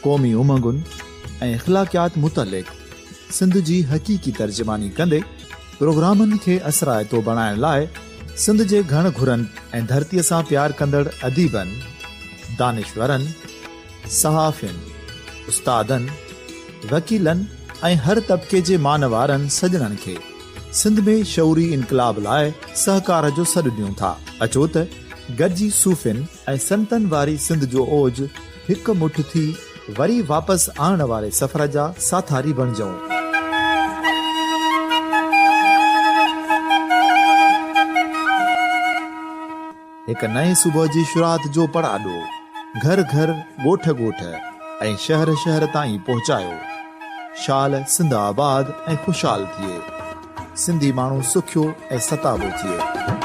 قومي امنگن ۽ اخلاقيات متعلق سنڌ جي حقيقي ترجماني ڪندي پروگرامن کي اثرائتو بڻائڻ لاء سنڌ جي گهڻ گهرن ۽ ڌرتيء سان پيار ڪندڙ اديبن، دانشورن، صحافين، استادن، وڪيلن ۽ هر طبقي جي مان وارن سڄڻن کي سنڌ ۾ شعوري انقلاب لاء سهڪار جو سڏ ڏيون ٿا. اچو ته گڏجي صوفين ۽ سنتن واري سنڌ جو اوج هڪ مٺ ٿي وري واپس آڻڻ واري سفر جا ساٿاري بڻجون. هڪ نئين صبح جي شروعات جو پڙاڏو گهر گهر، ڳوٺ ڳوٺ ۽ شهر شهر تائين پهچايو. شال سنڌ آباد ۽ خوشحال ٿئي. سنڌي ماڻهو سکيو ۽ ستابو ٿئي.